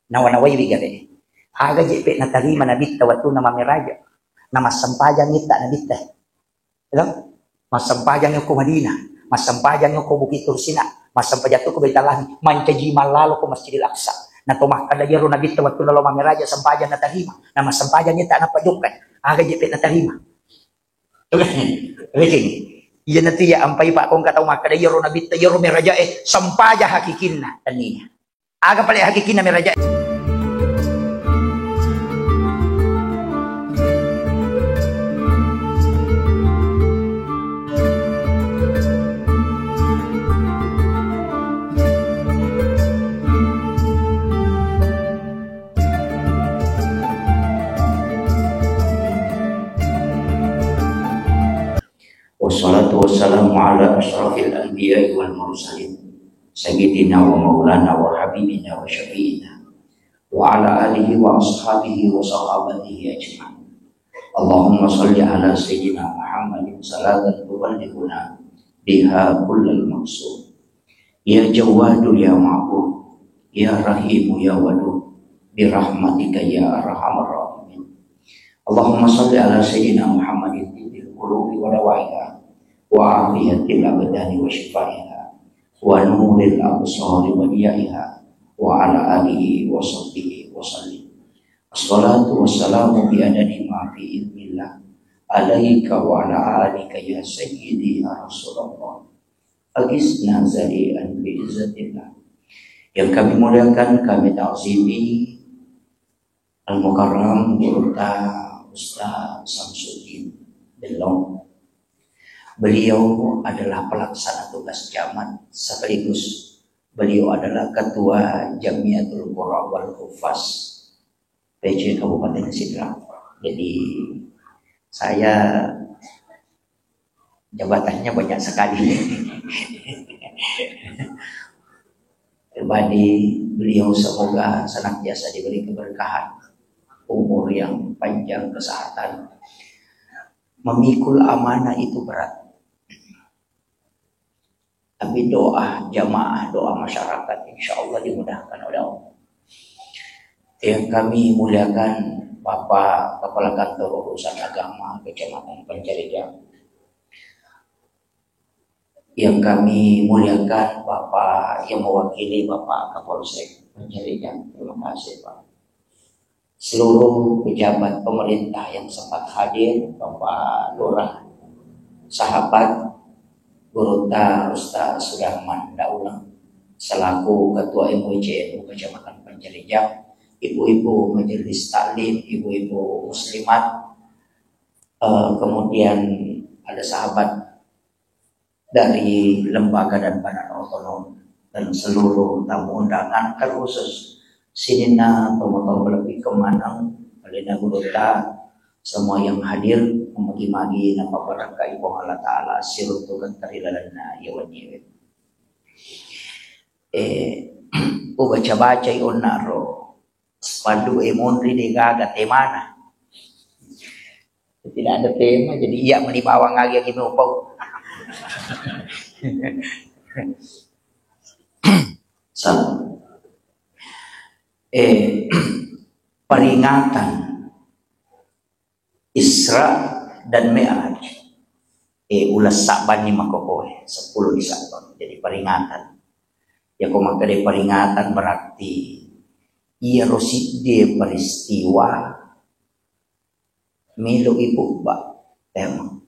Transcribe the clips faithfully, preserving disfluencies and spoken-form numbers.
Nawa-nawaiwi gare. Aga jeppe natarima Nabitta wattunna mammeraja. Namassempajang itta Nabitta. Lo? Massempajang ko Madinah, massempajang ko Bukit Tursina, massempajang ko Baitul Lahmi, mancaji mallalo ko Masjidil Aqsa. Na to makkeda iyaro Nabitta wattunna lo mammeraja sempajang natarima. Namassempajang itta nappa jokka. Aga jeppe natarima. Rekeng. Iyanatu iya ampai pa ko engka tau makkeda iyaro Nabitta iyaro merajae sempaja hakikinna, tennia. Aga pale hakikinna merajae. Wassalatu wassalamu ala asyrafil anbiya'i wal mursalin, sayyidina wa maulana wa habibina wa syafi'ina, wa ala alihi wa ashabihi wa sahabatihi ajma'in. Allahumma salli ala sayyidina Muhammadin salatan tuballighuna biha kullal maqsud. Ya Jawwadu ya Ma'bud, ya Rahimu ya Wadud, birahmatika ya arhamar rahimin. Allahumma salli ala sayyidina Muhammadin tibbil qulubi wa dawaiha, wa afiyatil abdani wa shifaiha, wa nuril absari wa diyaiha, wa ala alihi wa sahbihi wa sallim. Assalatu wassalamu bi adadi ma fi ilmillah alaika wa ala alika ya sayyidi ya Rasulullah. Agisna zari'an bi izzatillah. Yang kami muliakan, kami ta'zimi Al-Mukarram Gurutta Ustaz Samsudin Bellong. Beliau adalah pelaksana tugas camat sekaligus beliau adalah ketua Jamiatul Qurra wal Huffaz P C Kabupaten Sidrap. Jadi saya jabatannya banyak sekali. Pribadi beliau semoga senantiasa diberi keberkahan, umur yang panjang, kesehatan. Memikul amanah itu berat. Tapi doa jamaah, doa masyarakat, insya Allah dimudahkan oleh Allah. Yang kami muliakan Bapak Kepala Kantor Urusan Agama Kecamatan Pancarijang. Yang kami muliakan Bapak yang mewakili Bapak Kapolsek Pancarijang. Terima kasih, Pak. Seluruh pejabat pemerintah yang sempat hadir, Bapak Lurah, sahabat, Gurutta Ustaz Sudarman Dauleng, selaku Ketua M W C N U Kecamatan Pancarijang, ibu-ibu majelis taklim, ibu-ibu muslimat, eh, kemudian ada sahabat dari lembaga dan badan otonom, dan seluruh tamu undangan, terkhusus sininna tomatoa malebbi kemaneng, alena gurutta, semua yang hadir, magi-magi napabarakkai Puang Allah Ta'ala siruntukeng ri lalenna iya wenniwe. Eh, ubaca-bacai onna ro. Spanduk e monri de gaga temana. Tidak ada tema, jadi iya meni bawang agi agi mupau. Sa-, eh, peringatan Isra dan Mi'raj. Eh, uleng sabbanni makkokkoe, seppulo di Sabbang. Jadi peringatan. Ya, ko makkeda peringatan berarti iyaro siddi peristiwa melo ipubba. Emang.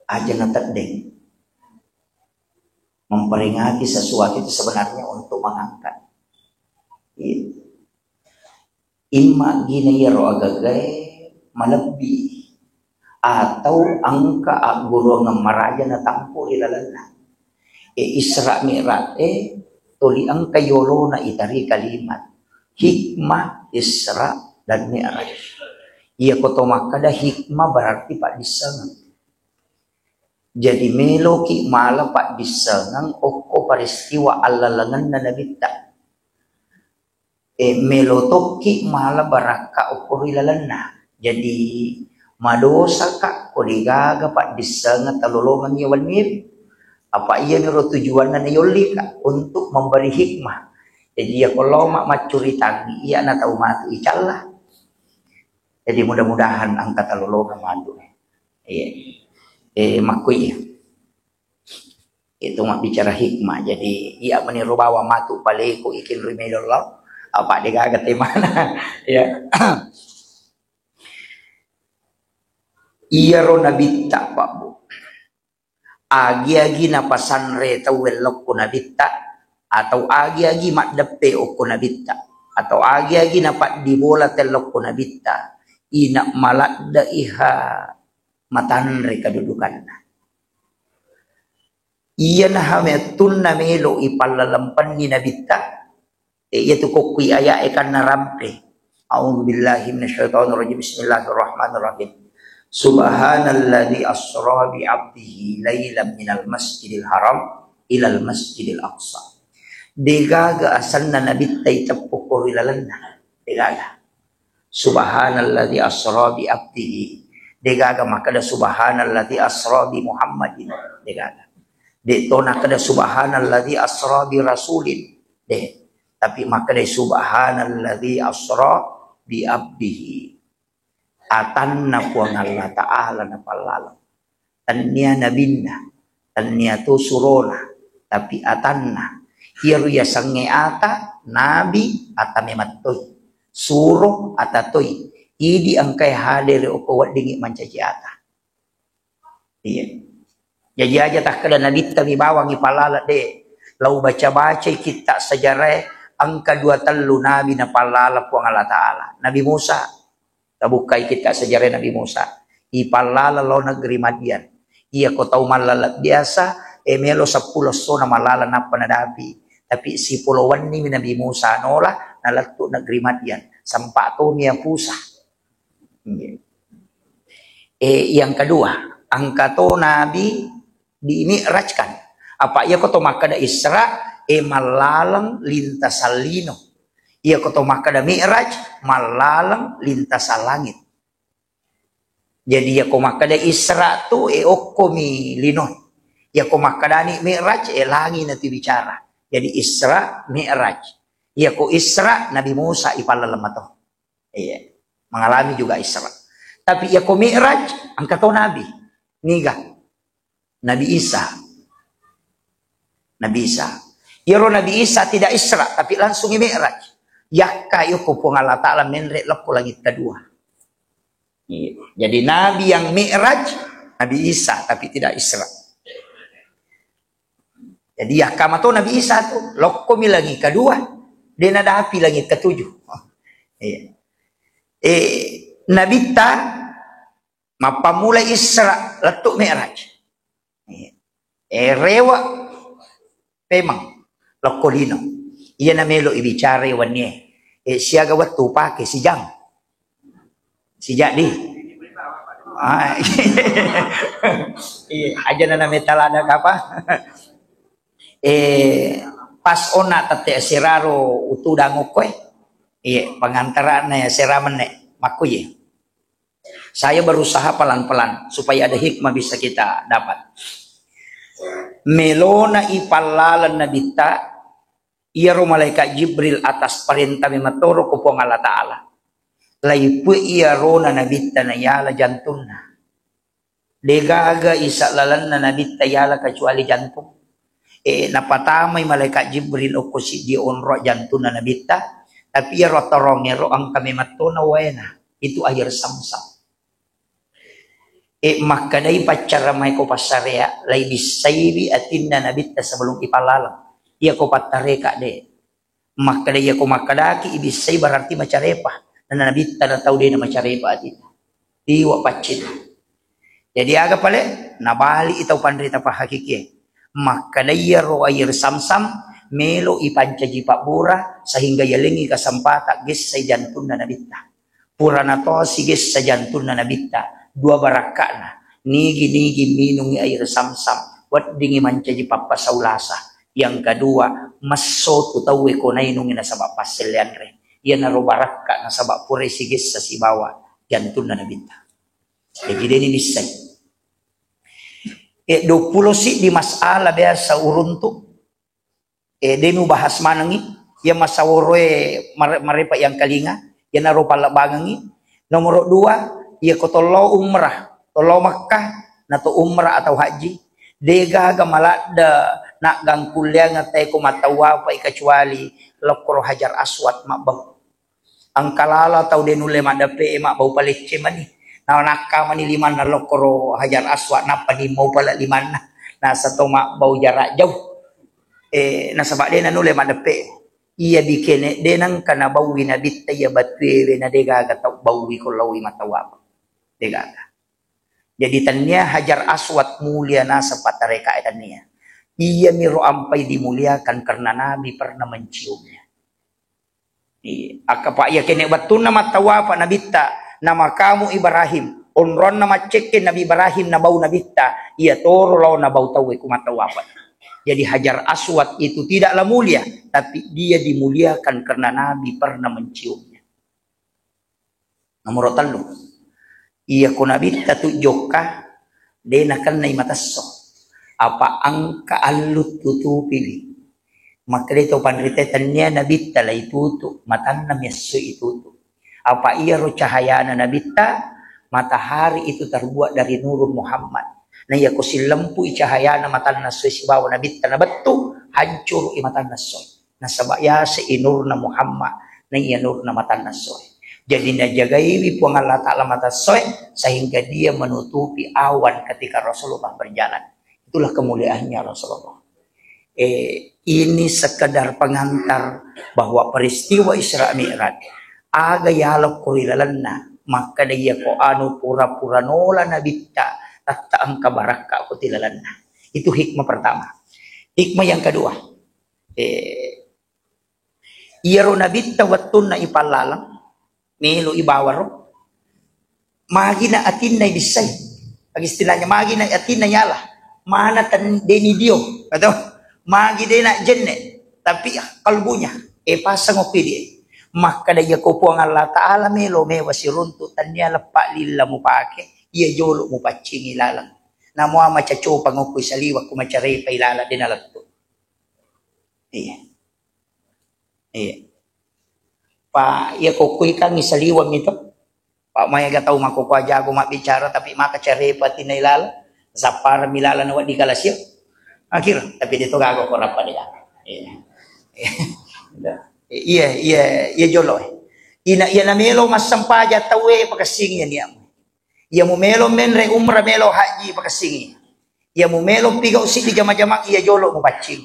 Aja nateddeng. Memperingati sesuatu itu sebenarnya untuk mengangkat. Iya. Imma gina iyaro agagae malebbi atau engka agguruang maraja natampu ri lalenna. E, Isra Mi'raj e tuli engka yolona itari kalimat hikmah Isra dan Mi'raj. Iya ko to makkeda hikmah berarti paddissengeng. Jadi meloki mala paddissengeng okko peristiwa allalengenna Nabitta. E, melo tokki mala barakka okko ri lalenna. Jadi madosaka ko degaga paddissengeng talolongengngi wenniwi. Apa iyaniro tujuanna nayollika untuk memberi hikmah. Jadi iya ko lao ma-, maccuritangi, iya na tau matu icalla. Jadi mudah-mudahan engka talolongang matu. Iya. Eh, makkui iya. Itu mabbicara hikmah. Jadi iya meniro bawang matu paleku ikin ri melo lao. Apa degaga temana. Ya. Iyaro nabitta, Pak Bu. Agi-agi napasanre tauwe lokko nabitta, atau agi-agi maddeppe okko nabitta, atau agi-agi napaddibola tellokko nabitta, ina maladde iha matanre kedudukanna. Iyanaha mettunna melo ipallalempenni nabitta, e, iyatu kokkui ayat e kanna rampe. A'udzubillahi minasyaitonirrajim. Bismillahirrahmanirrahim. Subhanalladzi asra bi abdihi lailam minal masjidil haram ilal masjidil aqsa. Degaga asanna nabitta iteppu ko ri lalenna. Degaga. Subhanalladzi asra bi abdihi. Degaga makkeda subhanalladzi asra bi Muhammadin. Degaga. De to nakkeda subhanalladzi asra bi rasulin. De. Tapi makkeda subhanalladzi asra bi abdihi. Atanna Puang Allah Ta'ala napallaleng. Tennia nabinna, tennia to surona, tapi atanna. Iyaro yasengnge ata, nabi, ata memettoi. Suro, ata toi. Idi engkai hadere okko weddingi mancaji ata. Iya. Jaji aja takkeda nabitta mi bawang ipallala de. Lau baca-bacai kitta sejarah engka dua tellu nabi napallala Puang Allah Ta'ala. Nabi Musa, tabukkai kitta sejarah Nabi Musa. Ipallala lao negeri Madian. Iya ko tau mallala biasa, e melo seppulo essona mallala nappa nadapi. Tapi sipolo wenni mi Nabi Musa nola, nalettu negeri Madian. Sempa tomi ya pusa. Iya. Eh, yang kedua, engka to nabi di mi'rajkan. Apa iya ko to makkeda Isra, eh, mallaleng lintasan lino. Iya ko to makkeda mi'raj, mallaleng lintasan langit. Jadi iya ko makkeda Isra tu, eh, okko mi lino. Iya ko makkedani mi'raj, eh, langi natu bicara. Jadi Isra, mi'raj. Iya ko Isra, Nabi Musa ipallaleng mato. Iya. Mengalami juga Isra. Tapi iya ko Mi'raj, engka to nabi. Niga? Nabi Isa. Nabi Isa. Iyaro Nabi Isa tidak Isra, tapi langsung i Mi'raj. Yakka yoko Puang Allah Ta'ala menre lokko langit kedua. Iya. Jadi nabi yang Mi'raj, Nabi Isa, tapi tidak Isra. Jadi yakka mato Nabi Isa tu, lokkomi langit kedua, de nadapi langit ketujuh. Iya. Eh, Nabitta mappammula Isra lettu Mi'raj. Iya. Eh, rewa pemang lokko lino. Iya namelo ibicara wennie. Eh, siaga wettu pake sijang. Sijak di. Ah, iya, aja nana metalada kapa. Eh, pas ona tette siraro utudang okkoe. Iya, pengantarana ya sera menne. Makkuye. Saya berusaha pelan-pelan supaya ada hikmah bisa kita dapat. Melona ipallaleng nabitta, iyaro malaikat Jibril atas perintah mematoro ko Puang Allah Ta'ala. Laipue iyarona nabitta nayala jantunna. Degaga isa lalenna nabitta yala kecuali jantung. Eh, napatamai malaikat Jibril okko siddi onro jantunna nabitta, tapi iyaro torong ero engka memettona waena, itu air samsam. Eh, makkedai paccara mai ko passarea, lai bissaiwi atinna nabitta sebelum ipallaleng. Iya ko pattareka de. Makkeda iya ko makkedaki ibissai berarti macarepa. Nana nabitta na tau de na macarepa atinna. Tiwa paccita. Jadi aga pale? Nabali i tau panrita pahakikie. Makkeda iyaro air samsam melo ipancaji pabbura sehingga yalengi kesempatan gessai jantunna nabitta. Purana to sigessa jantunna nabitta, dua barakka'na. Nigi-nigi minungi air samsam, weddingi mancaji pappasau lasa. Yang kedua, messo tu tauwe ko nainungi nasaba passelleanre. Iyanaro barakka nasaba purai sigessa sibawa jantunna nabitta. Jadi deni nissai. E, dua puluh siddi masalah biasa uruntu. Eh, de mubahas manengi. Iya masaworoe mare-, marepa yang kalinga, iyanaro pallebbangengngi. Nomoro dua, iya ko tollo umrah, tollo Makkah, nato umrah atau haji, degaga maladde naggangkulleang tae ko matawapai kecuali lokkoro Hajar Aswad mabbau. Engka lala tau de nulle maddeppe, mabbau palecce mani. Na nakka mani limanna lokkoro Hajar Aswad, nappa nimmau pale limanna. Nasa to mabbau jarak jauh. Eh, nasaba de nanulle maddeppe. Iya bikene de nengka nabaui nabitta iya batuewe na degaga tau baui ko laui matawapa. Degaga. Jadi tannia Hajar Aswad mulia nasa patareka tannia. Iya miro ampai dimuliakan karena Nabi pernah menciumnya. Iya. Akkapa iya kene wettunna mattawafa nabitta, na makamu Ibrahim, onronna maccekke Nabi Ibrahim nabau nabitta, iya toro lao nabau tauwe ku mattawafa. Jadi Hajar Aswad itu tidaklah mulia, tapi dia dimuliakan karena Nabi pernah menciumnya. Nomoro tellu. Iya ko nabitta tu jokka, de nakennai matesso. Apa engka allu tutupiwi. Makkeda to panrita tennia nabitta lai tutu, matanna miassoi tutu. Apa iyaro cahayana nabitta, matahari itu terbuat dari nurun Muhammad. Na iya ko sillempui cahayana matanna soe sibawa nabitta nabettu, hancurui matanna soe. Nasaba yasei nurna Muhammad, na iya nurna matanna soe. Jadi najagaiwi Puang Allah Ta'ala mata soe, sehingga dia menutupi awan ketika Rasulullah berjalan. Itulah kemuliaannya Rasulullah. Eh, ini sekedar pengantar bahwa peristiwa Isra Mi'raj, aga yalokko ri lalenna, makkeda iya ko anu pura-pura nola nabitta, tatta engka barakka ko ti lalenna. Itu hikmah pertama. Hikmah yang kedua, eh, iyaro nabitta wettunna ipallaleng, melo ibawaro, magina atinna ibissai. Aga istilahnya, magina atinna yala. Mana ten-, deni dio, atau magi dena jenne, tapi kalbunya, eh, pasang opi dia. Makkeda iya ko Puang Allah Ta'ala melo mewa siruntu, tannia leppa lilla mupake, iya jolo mupaccingi laleng. Namo macacopa ngokko saliwa ku macarepa ilala dena lettu. Iya. Iya. Pa iya kokko ikangngi saliweng itu. Pa maega tau makkokko ajago mabbicara tapi maka carepa tinai lala. Sapparami lala na wedding kalasio. Akhir, tapi dia to gago ko rappa dega. Iya. Iya, iya, iya jolo. Ina iya namelo massempajang tauwe pakessingi niamu. Iya mumelo menre umrah melo haji pakessingi. Iya mumelo pigau siddi jama-jamang iya jolo mupaccing.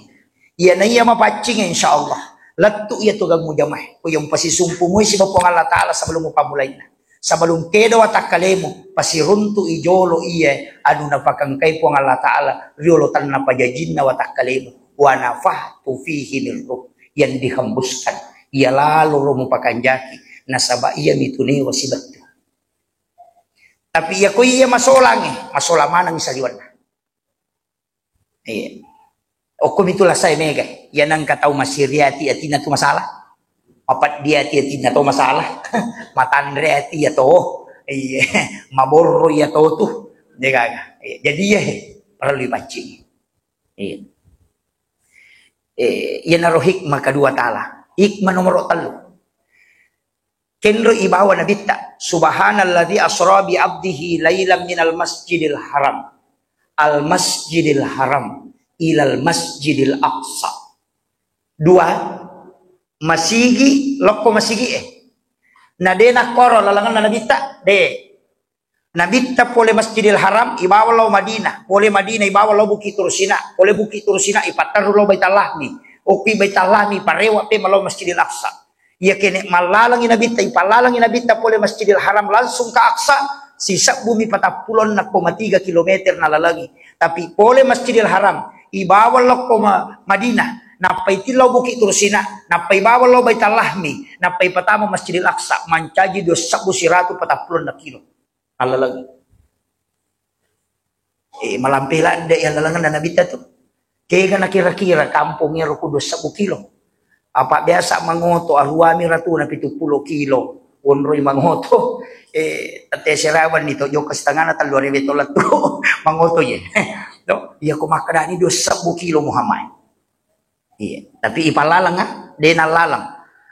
Iya na iya mapaccing insyaallah. Lettu iya tugang mujamae. Ko yang pasisumpu mui siba Puang Allah Ta'ala sebelum mupammulainna. Sebelum kedo watakkalemu, pasiruntu i jolo iya anu napakangkai Puang Allah Ta'ala riolo tanna pajajinna watakkalemu. Wa nafakhtu fihi min ruh, yang dihembuskan. Iya lalo ro mupakanjaki. Nasaba iya mitunewa sibettu. Tapi iya ko iya masolangnge, masola maneng saliwenna. Iya. Okko mitu lasai mega. Iya nangka tau masiri ati, atina tu masalah. Mapaddi ati, atina to masalah. Matanre ati iya to. Iya. Maborro iya to tu. Degaga. Iya. Jadi iya he, perlu dipaccing. Iya. Eh, iya naro hikmah kedua ta'ala. Hikmah nomor tellu. Kenro ibawa nabitta, "Subhanalladzi asra bi abdihi lailan minal masjidil haram, al masjidil haram, ilal masjidil aqsa." Dua, masigi, lokko masigi e. Na de nakkoro lalenganna nabitta, de. Nabitta pole Masjidil Haram, ibawa lao Madinah. Pole Madinah, ibawa lao Bukit Tursina. Pole Bukit Tursina, ipatterru lao Baitul Lahmi. Okki Baitul Lahmi, parewa pe malao Masjidil Aqsa. Iya kene mallalengi Nabitta, ipallalengi Nabitta pole Masjidil Haram langsung ke Aqsa, sisebbumi patappulo enneng koma tiga kilometer nalalengi. Tapi pole Masjidil Haram, ibawa lokko Ma-, Madinah, nappai tillau Bukit Tursina, nappai bawa lao Baitul Lahmi, nappai patama Masjidil Aqsa, mancaji dua sebbu siratu patappulo enneng kilo. Allalengi. Eh, malampe ladde iya lalenganna Nabitta tu. Kega nakira-kira kampong ero ku dua sebbu kilo. Apa biasa mangoto, aruami ratuna pitu pulo kilo. Wonroi mangoto. Eh, tette serawan ni to, jokka setengahna tellu ribu to lettu. Mangoto ye. To, iya ko makkadani dua sebbu kilo Muhammad. Iya, tapi ipallalang, ah, de' nallalang.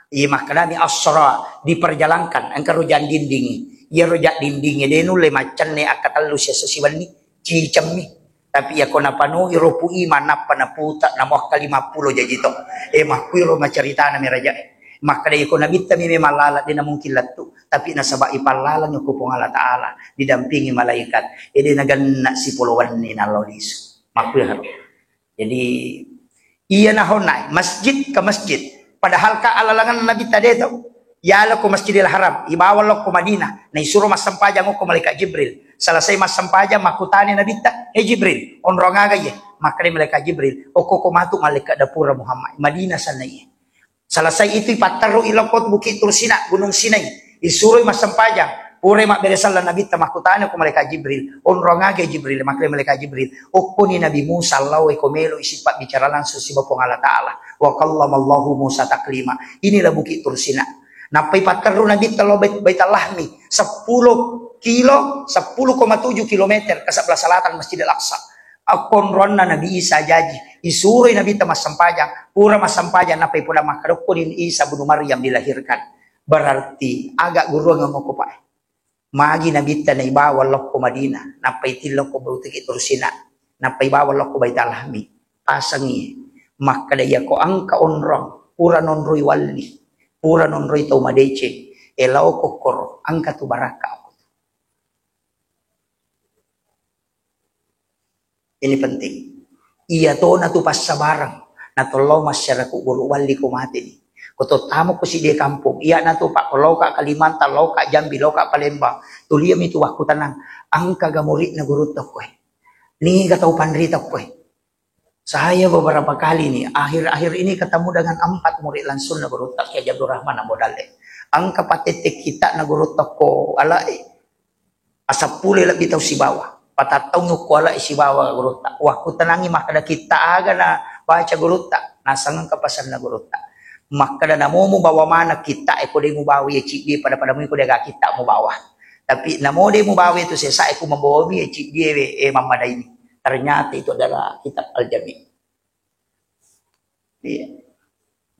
Iya, makkedami asra, diperjalankan, engka rojang dinding. Iya, rojang dinding, de' nulle maccenne akkatellu siesso siwenni, cicemmi. Tapi iya ko napanoi ro pu iman, nappa naputa, namo akka lima pulo jaji to. Eh, makkuiro macaritana mi raja. Makkeda iya ko nabitta mi memang lalang, de' namungkin lettu. Tapi nasaba ipallalang ko Puang Allah Ta'ala, didampingi malaikat. Eh, de' nagenna sipolo wenni nallo lisu. Makkuiro. Jadi, iya nahonna masjid ke masjid. Padahal ka alalangan Nabi tadi itu. Yalo ko Masjidil Haram, ibawa lo ko Madinah. Na isuro massempajang ko malaikat Jibril. Selesai massempajang, makkutani Nabi ta, "Hei Jibril, onrong aga iye?" Makkeda malaikat Jibril, "Okko ko matu malaikat dapura Muhammad. Madinah sana iye." Selesai itu, ipatterru i lokko Bukit Tur Sina, Gunung Sinai. Isuroi massempajang. Pura mabbere sella Nabitta, makkutana ko malaikat Jibril, "Onrong aga Jibril?" Makkeda malaikat Jibril, "Okkoni Nabi Musa lao e ko melo isi pabbicara langsung siba Puang Allah Ta'ala. Wa kallamallahu Musa taklima." Inilah Bukit Tur Sina. Nappai patterru Nabitta lao Bait-, Baitul Lahmi, seppulo kilo, seppulo koma tujuh kilometer ke sebelah selatan Masjidil Aqsa. Akkonronna Nabi Isa jaji, isuroi Nabitta massempajang, pura massempajang, nappai poda makkeda, "Okkoni Isa bunu Maryam dilahirkan." Berarti aga guruang ngomoko, Pak? Magi Nabitta naibawa lokko Madinah, nappai tilokko Bukit Tur Sina, nappai bawa lokko Baitul Lahmi, pasangi. Makkeda, "Iya ko engka onrong, pura nonroi walli, pura nonroi tau madeceng, elao kokkoro, engka tu barakka." Ini penting. Iya tona tu passabarang. Natollo masyarakat guru walli ko mate ni. Ko tottamo ko sidie kampung. Iya na tu, Pak, ko loka Kalimantan, loka Jambi, loka Palembang. Tulia mi tu wakku tenang. Engka ga murid na guru tokkoe. Niga tau panri tokkoe. Saya beberapa kali nih, akhir-akhir ini ketemu dengan empat murid langsung na guru tak Kiai Abdul Rahman Ambo Dalle. Engka patette kita na guru tokko ala e. Asappule lebbi tau sibawa. Patattaung ukkualai sibawa gurutta. Wakkutanangi makkeda kitta aga na baca gurutta. Naseng engka pasenna gurutta. Makkeda namomu bawa mana kitta e ko de mubawa ye ciddi pada-pada mui ko de aga kitta mubawa. Tapi namo de mubawa itu sesa e ku membawa mi ye ciddi e, e mammadaini. Ternyata itu adalah kitab Al-Jami. Iya.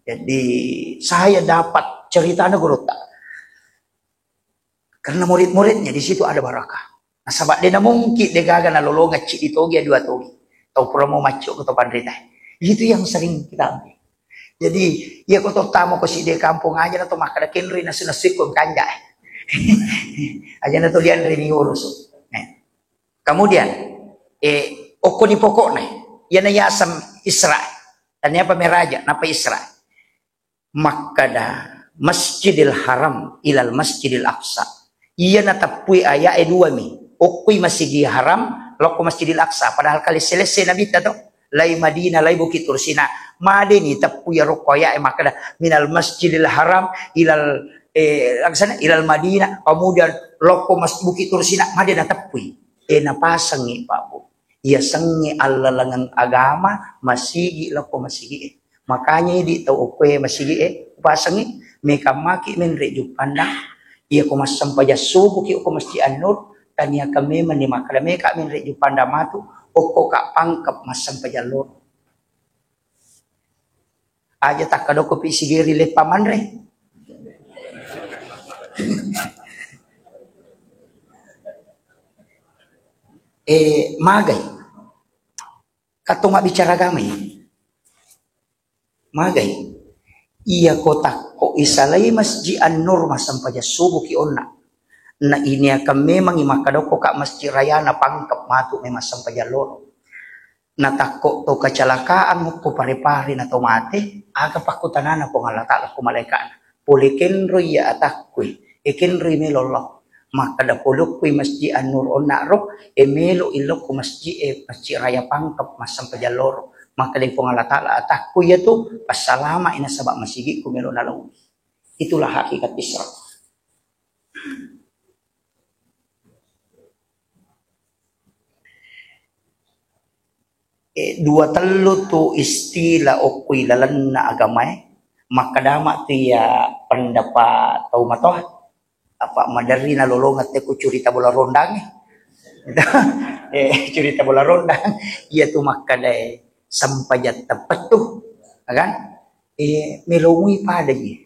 Jadi saya dapat ceritana gurutta. Karena murid-muridnya di situ ada barakah. Nasaba de namungkin de gaga nalolongeng ciddi togi ya dua togi. Tau pura mau macco ko tau panrita. Itu yang sering kita ambil. Jadi, iya ko tottamo ko sidie kampung aja na to makkeda kenroi nasu-nasu ko kanja. Aja na to lianre ni urus. Nah. Kemudian, eh, okkoni pokokna, iyana yaseng Isra. Tania apa meraja, napa Isra? Makkeda Masjidil Haram ilal Masjidil Aqsa. Iya nateppui aya'e dua mi. Okkoi Masigi Haram, lokko Masjidil Aqsa. Padahal kalesse-lesse Nabitta to. Lai Madinah, lai Bukit Tursina. Madeni teppui rokko aya'e makkeda minal Masjidil Haram ilal, eh, laksana ilal Madinah, kemudian lokko mas-, Bukit Tursina, made nateppui. Eh, napasengi, Pak Bu. Iya sengnge allalengeng agama, masigi lokko masigi e. Makanya idi tau okkoe masigi e, upasengi, mekammaki menre juppandang. Iya ko massempajang subuki okko Masjid An-Nur, taniakan memang ni makkeda meka menre juppandang matu, okko ka pangkep massempajang loro. Aja takkadokko pi sigeri leppa manre. Eh, magai. Katto mabbicara agama ini. Magai. Iya ko takko isalai Masjid An-Nur massempajang subuki onna. Na ini akan memangi makkadokko ka Masjid Raya na pangkep matu memang sempajang loro. Natakko to kecelakaan, mukko pare-pare na to mate, aga pakkutanana Puang Allah Ta'ala ko malaika'na? Pole kenroi iya atakkui, e kenroi melo Allah. Makkeda polokkui Masjid An-Nur onna ro, e melo ilokku masjid e, Masjid Raya Pangkep massempajang loro. Makkeda Puang Allah Ta'ala atakkui iya tu, passalama ina sabab masigikku melo nalaui. Itulah hakikat Isra. Eh, dua tellu tu istilah okkui lalenna agamae, makkedama tu iya pendapat tau matoa, apa maderri nalolongeng te ku curita bola rondang e. Eh, curita bola rondang, iya tu makkedae sempajang teppettu, Ya kan? Eh, melomui pada ji.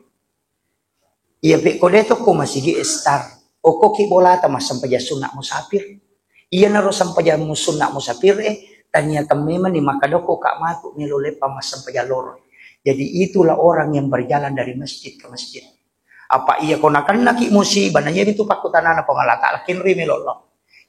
Iya, pe ko de tokko masigi e star. Okkoki bolata massempajang sunna musafir. Iyanaro sempajang mu-, sunna musafir e, taniakan memang ni makkadokko ka matu melo leppa massempajang loro. Jadi itulah orang yang berjalan dari masjid ke masjid. Apa iya ko nakennaki musibah, na iya itu pakkutanana Puang Allah Taala, kenri melo lo.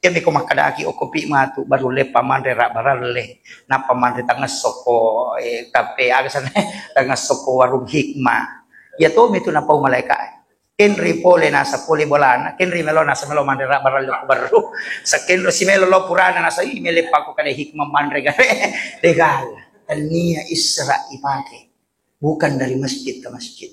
Iyami ko makkadaki okko pi matu baru leppa manre rabbaralle, nappa manre tangesso ko, eh, kape aga sana, tangesso ko warung hikmah. Iya to mitu napau malaika. Kenri pole nasa pole bolana, kenri melo nasa melo manre rabbaralle ko baru. Sakenro si melo lo purana nasa, "Ih, meleppa ko kada hikmah manre gare." Degala. Tania Isra ipake. Bukan dari masjid ke masjid.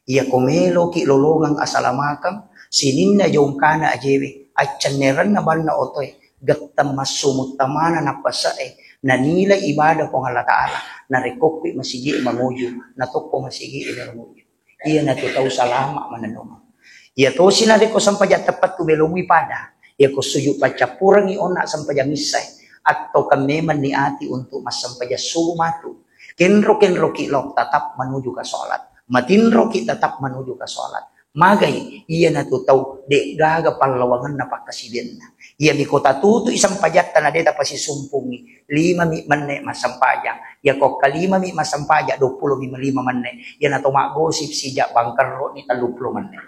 Iya ko meloki lolongang asalamakeng, sininna jongkana ajewe, accennerenna banna otoe, getteng massu muttamana nappase'e, nanilai ibadah Puang Allah Taala, narekko kui masigi manguju, natokko masigi manguju. Iyanatu tau salama manennungeng. Iya tosi narekko sempajang teppettu melomui pada, iya ko sujud paccappurengngi onna sempajang issae, atau kan memang niati untuk massempajang subuh matu. Kenro-kenroki lao tetap menuju ke sholat. Matinroki tetap menuju ke sholat. Magai, iyanatu tau de'gaga pallawangenna pakkasidenna. Iyami ko tatutui sempajatta na de tapasisumpungi. Lima mi menne massempajang. Iya ko kalima mi massempajang, dua puluh mi lima menne. Iyana to maggosip sijak bangkerro ni tellu puluh menne.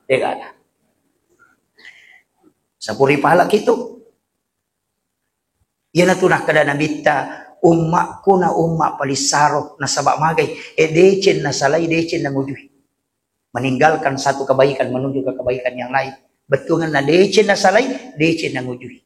De'gaga. Sapuri pala kitu. Iyanatu nakkeda Nabitta, "Ummakku na umma palissaro, nasaba magai, e deceng nasalai, deceng nangujui." Meninggalkan satu kebaikan menuju ke kebaikan yang lain. Bettuanna deceng nasalai, deceng nangujui.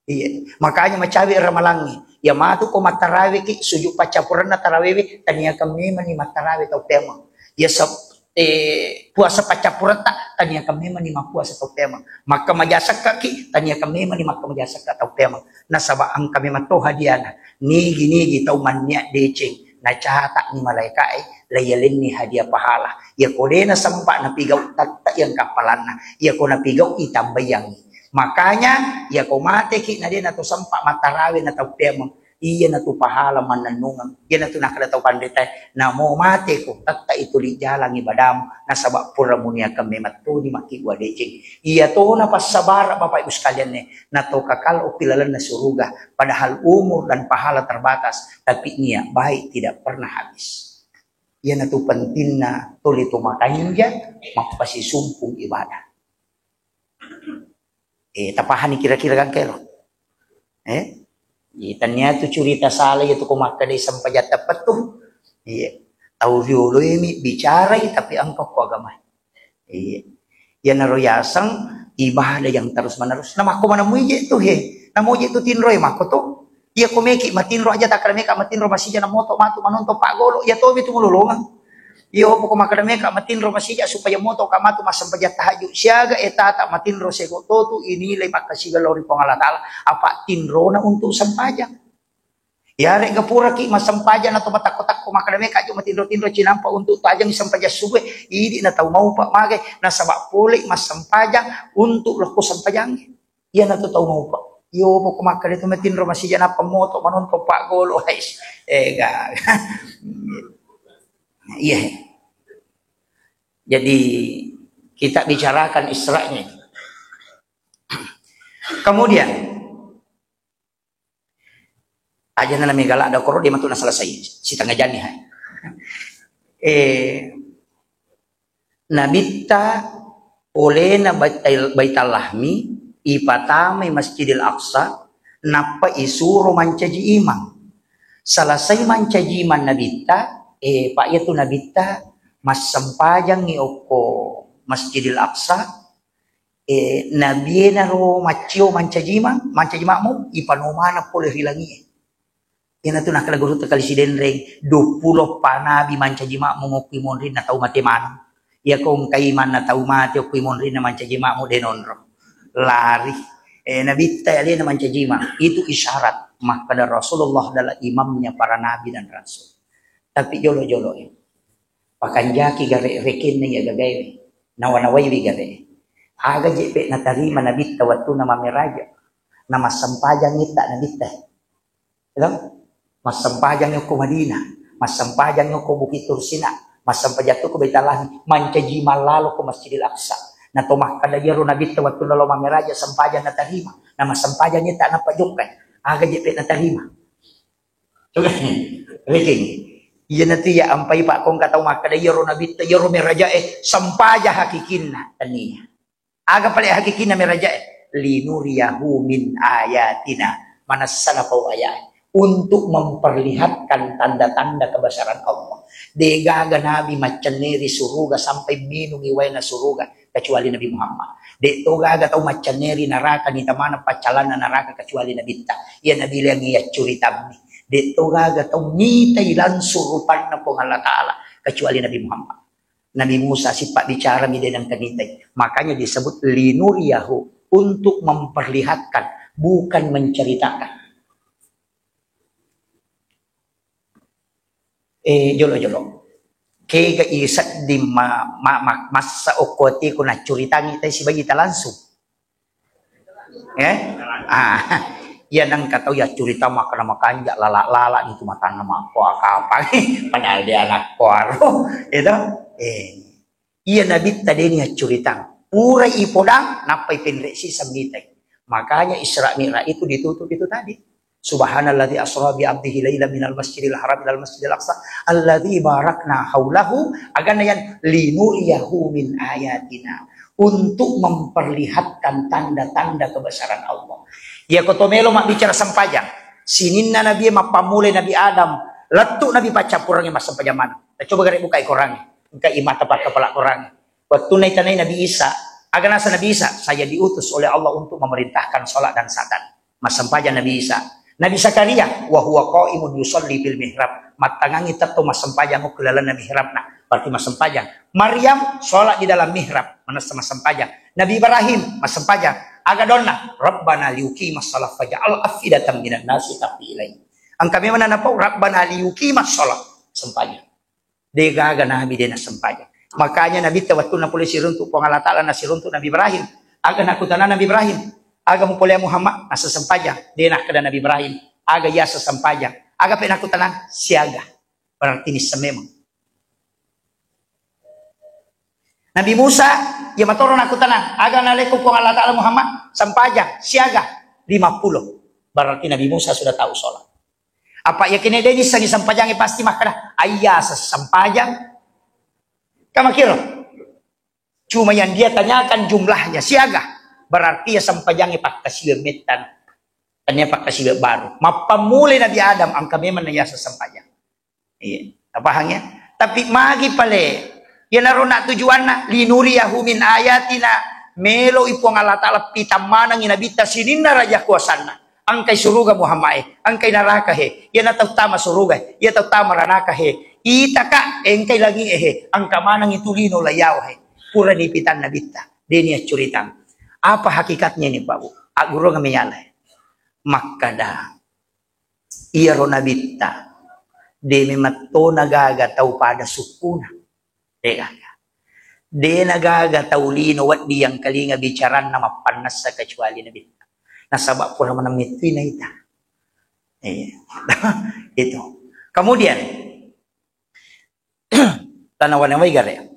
Iya. Makanya macawe ramalangnge. Ya matu ko mattaraweki, sujud paccappurenna tarawewe, taniakan memang ni mattarawe tau peameng. Ya sep-, eh, puasa paccappuretta, taniakan memang ni mappuasa tau peameng. Makkamaja sekkaki, taniakan memang ni makkamaja sekka tau peameng. Nasaba engka memang to hadiana. Nigi-nigi tau mannia deceng, nacatani malaikae, layalenni hadiah pahala. Ya ko de nasempa napigau tette yang kappalanna. Ya ko napigau itambaiangi. Makanya, ya ko mateki na de nato sempa mattarawe na tau peameng. Iyanatu pahala mannennungeng. Iyanatu nakkeda tau panritae, "Namo mateko, tettai tuli jalangi badamu, nasaba pura muniakeng memang toni makkibua deceng." Iya tona passabara, Bapak Ibu sekalian, ne, nato kakal okki lalenna suruga, padahal umur dan pahala terbatas, tapi niat baik tidak pernah habis. Iyanatu pentingna tuli to makanja, mappasisumpung ibadah. Eh, tapahani kira-kira gangka ero? Eh? Iya, tania tu curita sala iya tu ko makkeda sempajang teppettu. Iya. Tau riolo ini bicarai tapi engka ko agama. Iya. Iyanaro yaseng ibadah yang terus menerus. Namakko mana muije tu he. Namoje tu tinro e makko tu. Iya ko meki matinro aja takkada meka matinro masija na moto matu manonton paggolo. Iya tomi tu mulolongeng. Iyo, poko makkeda meka matinro masija supaya moto ka matu massempajang tahajud. Siaga etata matinro sego totu inilai makkasiga lao ri Puang Allah Taala. Apa tinrona untuk sempajang. Yarega puraki massempajang atau matakko-takko makkeda meka aja matinro-tinro cinampa untuk tajang sempajang subuh. Idi na tau maupa magai nasaba pole massempajang untuk lokko sempajang. Iyanatu tau maupa. Iyo, poko makkeda tu matinro masija nappa moto manonton paggolo. Hais. Ega. Iya. Jadi kita bicarakan Isra'nya itu. Kemudian aja na mega ladda koro dia matu na selesai. Setengah jani hai. Eh, Nabitta polena Baital-, Baitallahmi, ipatamai Masjidil Aqsa, nappa isuro mancaji imang. Selesai mancaji imang Nabitta, eh, Pak, iya tu Nabitta massempajangi okko Masjidil Aqsa, eh, Nabie naro maccio mancaji imang, mancaji makmum, ipanomana pole ri langie. Iyanatu nakkeda gurutta kali Sidenreng, duappulo pa nabi mancaji makmum okki monrinna tau mate maneng. Iyako engkai manna tau mate okki monrinna mancaji makmum de nonro. Lari. Eh, Nabitta alena mancaji imang. Itu isyarat makkeda Rasulullah adalah imamnya para nabi dan rasul. Tapi jolo-jolo e. Pakanjaki gare rekenna iya gagae. Nawa-nawaiwi gare. Aga jeppe natarima Nabitta wattuna mameraja. Namassempajang itta Nabitta. Elang, massempajang okko Madinah. Massempajang ko Bukit Tursina, massempajang tu ko Baitul Lahmi, mancaji mallalo ko Masjidil Aqsa. Na to makkeda iyaro Nabitta wettunna lo mammiraja sempajang natarima, na massempajang ni tak nappa jokkai, aga jeppe natarima. Coba, Riking. Iyanatu iya ampai pa kongka tau makkeda iyaro Nabitta, iyaro miraja e sempajang hakikinna, tania. Aga pale hakikinna mirajae? Linuriyahu min ayatina. Manessana pau ayae. Untuk memperlihatkan tanda-tanda kebesaran Allah. Degaga nabi maccenneri suruga sampai minungi waena suruga kecuali Nabi Muhammad. De to gaga tau maccenneri naraka nita maneng paccalanna naraka kecuali Nabitta. Iya Nabi Liang iya curitammi. De to gaga tau mitai langsung rupanna Puang Allah Ta'ala kecuali Nabi Muhammad. Nabi Musa sipabbicara mi de nengka nitai. Makanya disebut linuriyahu, untuk memperlihatkan, bukan menceritakan. Eh, jolo-jolo. Kega isedding ma, ma, ma, massa okko atiku naccuritangi tai sibaji ta langsung. Eh? Ah, iya nengka tau ya curita makkeda makanja lala-lala nitu matanna makkoa kapang. Padahal dia anak koaro. Itu. Eh. Iya Nabitta deni accuritang. Pura ipodang, nappai penre siseng mitai. Makanya Isra Mi'raj itu ditutup itu tadi. Subhanalladzi asra bi abdihi laila minal masjidil haram ilal masjidil aqsa alladzi barakna haulahu, agana yang linuriyahu min ayatina, untuk memperlihatkan tanda-tanda kebesaran Allah. Iya ko to melo mabbicara sempajang. Sininna Nabi mappammulai Nabi Adam, lettu Nabi paccappurangi massempajang maneng. Nah, coba gare bukai korangi. Engka imata pakkapala korangi. Wettunna itanai Nabi Isa, aga nasa Nabi Isa? Saya diutus oleh Allah untuk memerintahkan salat dan sadan. Massempajang Nabi Isa. Nabi Zakaria, wa huwa qaimun yusalli fil mihrab. Mattangangi tetto massempajang okko lalenna mihrabna. Berarti massempajang. Maryam salat di dalam mihrab, manessa massempajang. Nabi Ibrahim massempajang. Aga donna, Rabbana liyuqimas salat faj'al afidatan minan nasi tahwi ilaihim. Engka memang napau, Rabbana liyuqimas salat. Sempajang. De gaga nabi de nassempajang. Makanya Nabitta wettunna pole siruntu Puang Allah Ta'ala nasiruntu Nabi Ibrahim. Aga nakkutana Nabi Ibrahim? Aga mupoleang Muhammad? Nasa sempajang. De nakkeda Nabi Ibrahim, aga yaseng sempajang? Aga pe nakkutana? Siaga. Berarti nisseng memang. Nabi Musa, iya matoro nakkutana, aga nalekko Puang Allah Ta'ala Muhammad? Sempajang. Siaga. Lima puluh. Berarti Nabi Musa sudah tahu sholat. Apa yakin de nissengi sempajangnge pasti makkeda, ayya sessempajang. Kamakiro. Cuma yang dia tanyakan jumlahnya siaga. Berarti ya sempajangnge pakkasiwe mettan. Tania pakkasiwe baru. Mappammulai Nabi Adam, engka memang na yaseng sempajang. Iya, tapahang ya? Tapi magi pale, iyanaro na tujuanna, linuriyahu min ayatina, meloi Puang Allah Ta'ala pitammanengi Nabitta sininna raja kuasanna. Engkai suruga Muhammad e, engkai naraka he, iya na tau tama suruga, iya tau tama ranaka he, itaka engkai langi e he, engka maneng itu lino layawa he. Purani pitan Nabitta, deni accuritang. Apa hakikatnya ini, Pak Bu? Aggurung meyala. Makkada, iyaro Nabitta, de memetto nagaga tau pada sukkuna. De gaga. De nagaga tau lino wedding yang kalinga bicaranna mappannessa kecuali Nabitta. Nasaba pura maneng mettui naita. Iya. Itu. Kemudian, tanawa-nawai gare.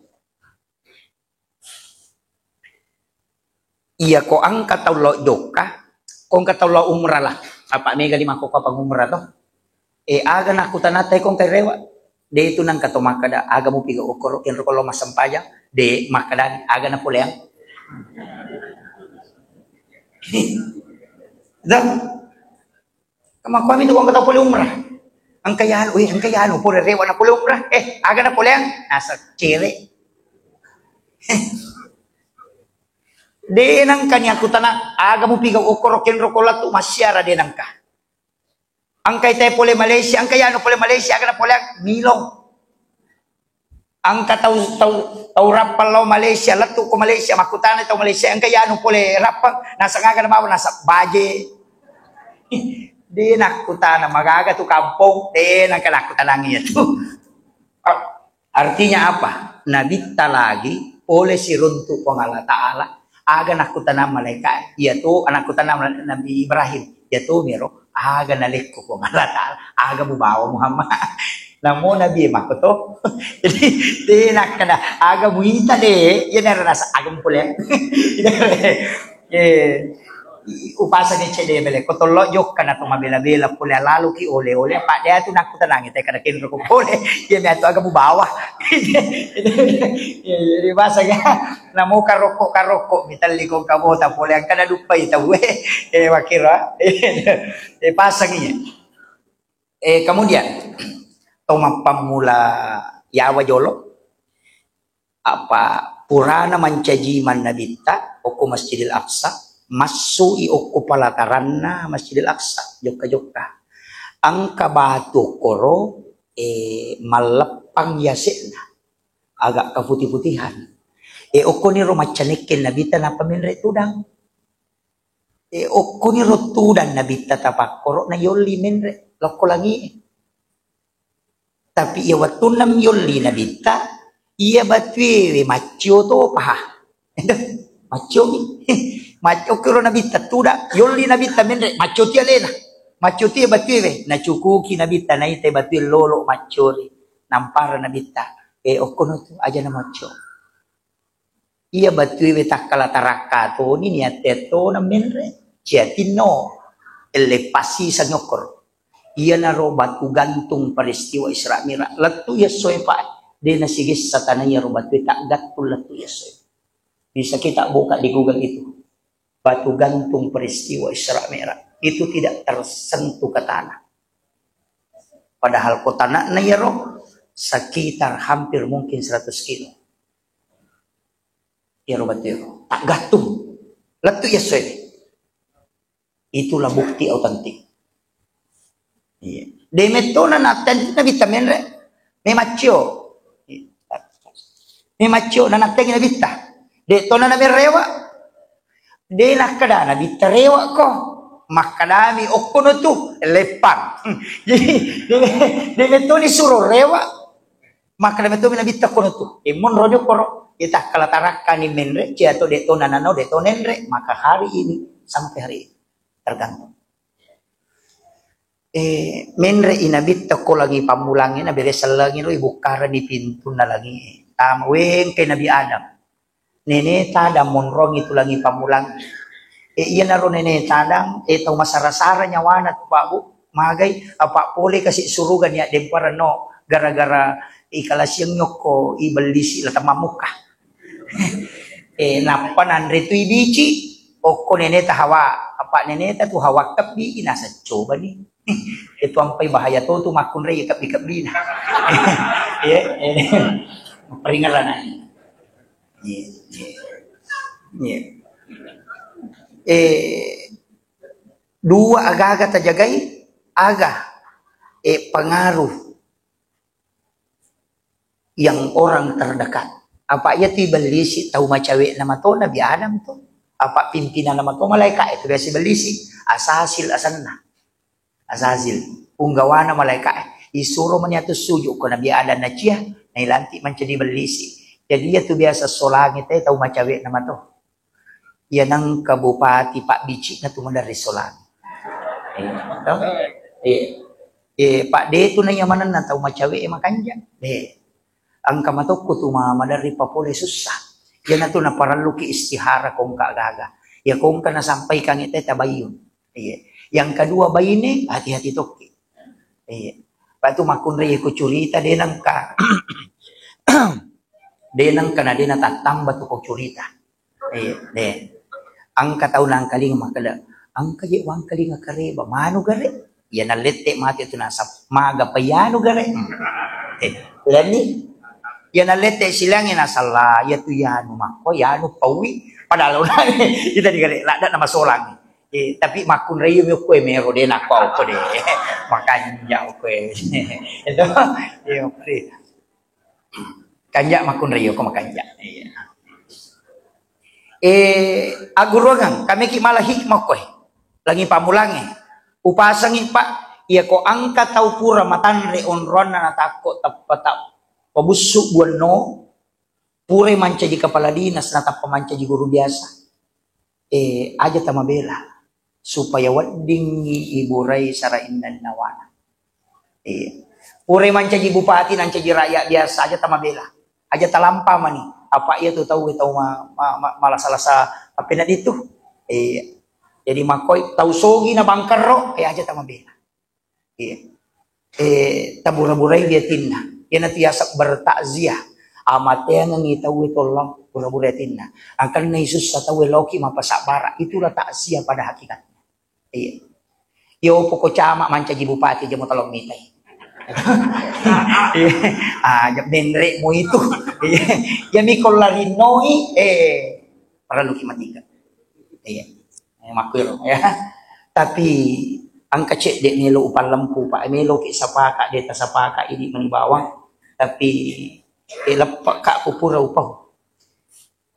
Iya ko engka tau lao jokka, ko engka tau lao umrah lah. Apa mega lima ko kapang umrah to? E, aga nakkutanatai ko engka rewa? De itu nangka to makkada, aga mupiga okkoro kenro ko lao massempajang? De makkada, aga napoleang? Dah. Kamakkuami tu engka tau pole umrah. Engka yanu, eh, engka yanu, pole rewa na pole umrah. Eh, aga na poleang? Nasa cere. De nangka ni aku tana, aga mupiga okkoro kenro ko latu massiara de nangka. Engka ite pole Malaysia, engka yanu pole Malaysia, aga na poleang? Milong. Engka tau, tau, tau rappang lao Malaysia, lettu ko Malaysia, makkutana tau Malaysia, engka yanu pole rappang, naseng aga na bawang, naseng baje. De nakkutana, magaga tu kampong, de nangka nakkutanang iya tu. Artinya apa? Nabitta lagi pole siruntu Puang Allah Ta'ala, aga nakkutana malaika, iya tu nakkutana Nabi Ibrahim, iya tu miro, aga nalekko Puang Allah Ta'ala, aga mubawa Muhammad. Namo Nabi e makkoto. Jadi, de nakkeda, aga muita de, iya naro nasa aga mpole. Eh, upasang cedde bele, ko tollo jokka na to mabela-bela pole, alaluki ole-ole, apa de atu nakkutanangi te kada kenro ko pole. Iya mi atu aga mubawa. Iya, jadi pasang ya, namo karokko-karokko, mitelli ko kabota pole, angkana duppai tau, eh, eh, makira, eh, pasang iya. Eh, kemudian, to mappammula yawa jolo, apa purana mancaji mannabitta, okko Masjidil Aqsa, massui okko palataranna Masjidil Aqsa, jokka-jokka. Engka batu okkoro, eh, malleppang yase'na, agak keputih-putihan. Eh, okkoniro maccanekke nabitta nappa menre tudang. Eh, okkoniro tudang nabitta tapakkoro na yolli menre lokko langi. Tapi iya wettunna yolli nabitta, iya batuewe maccio topaha. Maccio mi. Maccio kiro nabitta tudang, yolli nabitta menre, maccio ti alena. Maccio ti batuewe, nacukuki nabitta, naita batue lolo maccori. Nampara nabitta, eh, okkono tu aja na maccio. Iya batuewe takkala tarakka toni niatte tona menre. Ciatinno, elle pasiseng okkoro. Iyanaro batu gantung peristiwa Isra Mi'raj. Lettu yessoe, Pak. De nasigessa tanah iyaro batue, taggattung lettu yessoe. Bisa kita buka di Google itu. Batu gantung peristiwa Isra Mi'raj. Itu tidak tersentuh ke tanah. Padahal ko tanahna iyaro sekitar hampir mungkin seratus kilo. Iyaro batu iyaro. Taggattung. Lettu yessoe. Itulah bukti autentik. Iya. De mettona natteng nabitta menre. Memaccio. Memaccio na nattengi nabitta. De tona na merewa. De nakkeda nabitta rewa ko. Makkedami okkono tu leppang. Jadi, de, de mettoni suro rewa. Makkeda mettomi nabitta kono tu, e, monro ni okkoro, e, takkala tarakkani menre, cia to de to nanano, de to nenre, maka hari ini sampai hari ini tergantung. E, menre i nabitta ko langi pammulangi na bere sellengi ro ibukkarani pintunna langi. Tama wengke Nabi Adam. Nene tadang monrongi tu langi pammulang. E, iyanaro nene tadang, e, tau masara-sara nyawana tu, Pak, Bu. Magai, apa pole kasi suruga nia demparano gara-gara ikalasiang nyokko ibellisi la temmamukka. E, nappa nanre tu ibici, okko nene ta Hawa, apa nene ta tu Hawa kebbi, inasa cobani. Itu ampai bahaya to tu makkunrai kebbi-kebbina. Iya, iya. Peringaran. Iya, iya. Iya. Eh, dua aga-aga tajagai, aga, eh, pengaruh yang orang terdekat. Apa iya tu ibellisi tau macawe nama to Nabi Adam tu. Apa pimpinan nama to malaika itu biasa ibellisi. Asasil asanna. Azazil, punggawana malaika'e, isuro mani atu suju ko Nabi Adam nacia, nailanti mancaji bellisi. Jadi iya tu biasa solangi te tau macawe nama to. Iya nangka bupati pabbicikna tu maderri solangi. Eh, to? Eh, eh, Pak de tu na iya manenna tau macawe e makanja. Eh, engka matokku tu ma-, maderri papole sussa. Iya na tu naparelluki istihara kongka gaga. Iya kongka nasampaikan te tabayun. Iya. Yang kedua baine, hati-hati tokki. Iya. Patu makkunrai ko curita de nangka. De nangka na de natattamba tu ko curita. Iya, de. Engka tau nangkalinga makkeda, engka je wangkalinga kareba, manu gare. Iya nallette mate tu nasab, maga pa yanu gare. Eh, lani. Iya nallette silangi nasalla, iya tu yanu makko, yanu paui. Padahal kita di gare, ladda nama solang. Eh, tapi makkunrai mi okko e mero de nakko okko de. Makanja okko e. Itu, iya, okko de. Kanja makkunrai okko makanja. Iya. Eh, aguruangang, kami ki mala hikmah okko e. Langi pamulangi. Upasangi, Pak, iya ko engka tau pura matanre onroanna natakko teppa tak pabussu buanno, pura mancaji kepala dinas natappa mancaji guru biasa. Eh, aja tamabela supaya weddingngi iburai sara inna-innawana. Eh, Pura mancaji bupati, nancaji rakyat biasa aja tamabela. Aja talampa mani. Apa iya tu tau, tau ma-, ma-, ma-, malasa-lasa apa na ditu? Iya. Jadi makoi tau sogi na bangkerro, eh, aja tamabela. Iya. Eh, tabura-burai dia tinna. Iya na tiasa bertakziah. Amateangengi tau itu Allah, bura-burai tinna. Angkanna sussa tau loki mapasabara. Itulah takziah pada hakikatnya. Iya. Yo poko cama mancaji bupati aja mau tolong mitai. Iya. Ah, aja benre mu itu. Iya. Ya mi kollarinoi, eh, parallu ki matika. Iya. Eh, makkuiro, ya. Tapi engka cedde melo upallempu, Pak. Melo ki sapaka, deta sapaka idi mani bawang. Tapi, eh, leppe ka pura upau.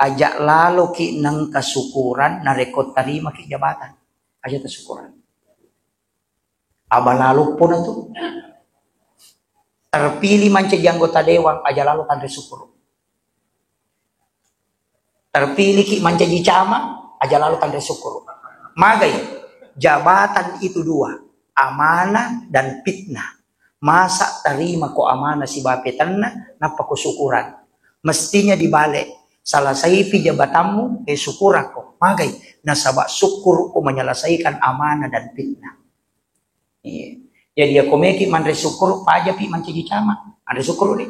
Aja lalo ki nengka syukuran, narekko tarima ki jabatan. Aja ta syukuran. Aba lalo pona tu. Terpilih mancaji anggota dewan, aja lalo tanre syukur. Terpilih ki mancaji camat, aja lalo tanre syukur. Magai, jabatan itu dua, amanah dan fitnah. Masa tarima ko amanah sibawa petenna, nappa ko syukuran. Mestinya dibalik. Salasaipi jabatanmu, eh, syukurakko. Magai, nasaba syukur ko menyelesaikan amanah dan fitnah. Iya. Jadi, ya, ko meki manre syukur, pajapi mancaji camat. Manre syukur ni.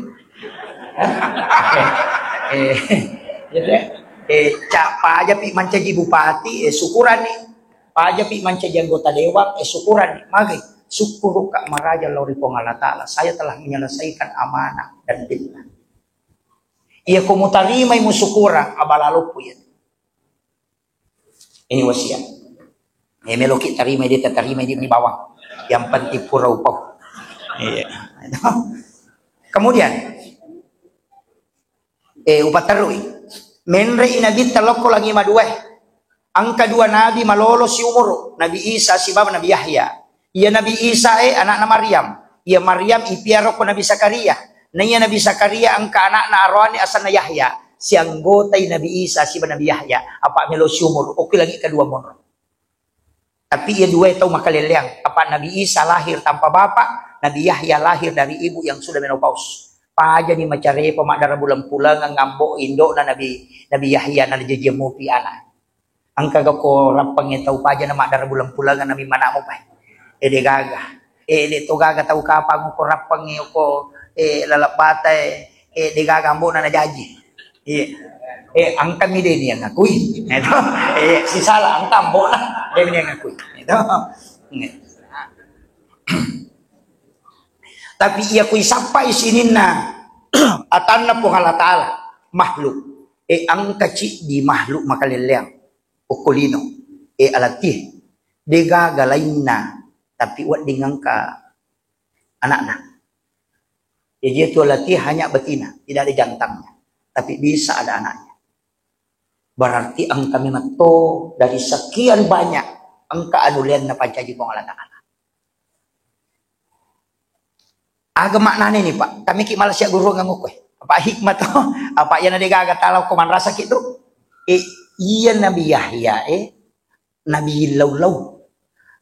Eh, eh, jadi, eh, ca-, pajapi mancaji bupati, eh, syukuran ni. Pajapi mancaji anggota dewan, eh, syukuran ni. Magai, syukur ka maraja lao ri Puang Allah Ta'ala. Saya telah menyelesaikan amanah dan fitnah. Iya, ko mutarimai mu syukuran, abalaloppu ya. Ini wasiat. Eh, meloki tarimai dia, tarimai dia ni bawang. Yang penting pura upau. Iya. Kemudian, eh, upaterui. Menrei Nabitta lokko langi madue. Engka dua nabi malolo siumuru, Nabi Isa sibawa Nabi Yahya. Iya Nabi Isa e anakna Maryam. Iya Maryam ipiaro ko Nabi Zakaria. Na iya Nabi Zakaria engka anakna aroane asenna Yahya. Sianggotai Nabi Isa siba Nabi Yahya. Apa melo siumur. Oke lagi kedua monro. Tapi iya dua tau makaleleang. Apa Nabi Isa lahir tanpa bapak, Nabi Yahya lahir dari ibu yang sudah menopause. Pajani macarepa maddara bulan pulangan ngambo indokna Nabi, Nabi Yahya na jajiang mopi anak. Engka gako rappengnge tau paja na maddara bulan-bulangan na mimmana'mu pai. Eh, de gaga. Eh, de to gaga tau kapang ko rappengnge ko, eh, lalap bata, eh, eh, de gaga ambona na jaji. Iya. Eh, engka mi de ni yang ngakui. Itu. Eh, sisala engka ambona de ni yang ngakui. Itu. Tapi iya kui sappai sininna atanna Puang Allah Ta'ala makhluk. Eh, engka ciddi makhluk makaleleang. Okko lino, eh, alattie. De gaga lainna, tapi wedding engka anakna. Jadi itu alattie hanya betina, tidak ada jantannya. Tapi bisa ada anaknya. Berarti engka memang to dari sekian banyak engka anuleanna pancaji Puang Allah Ta'ala. Aga maknane ni, Pak? Kami ki malah siap guruang nganggo kowe. Apa hikmah to? Apa iya na de gaga tala ko manrasa ki tu? Eh, iya Nabi Yahya, eh, Nabi lau-lau.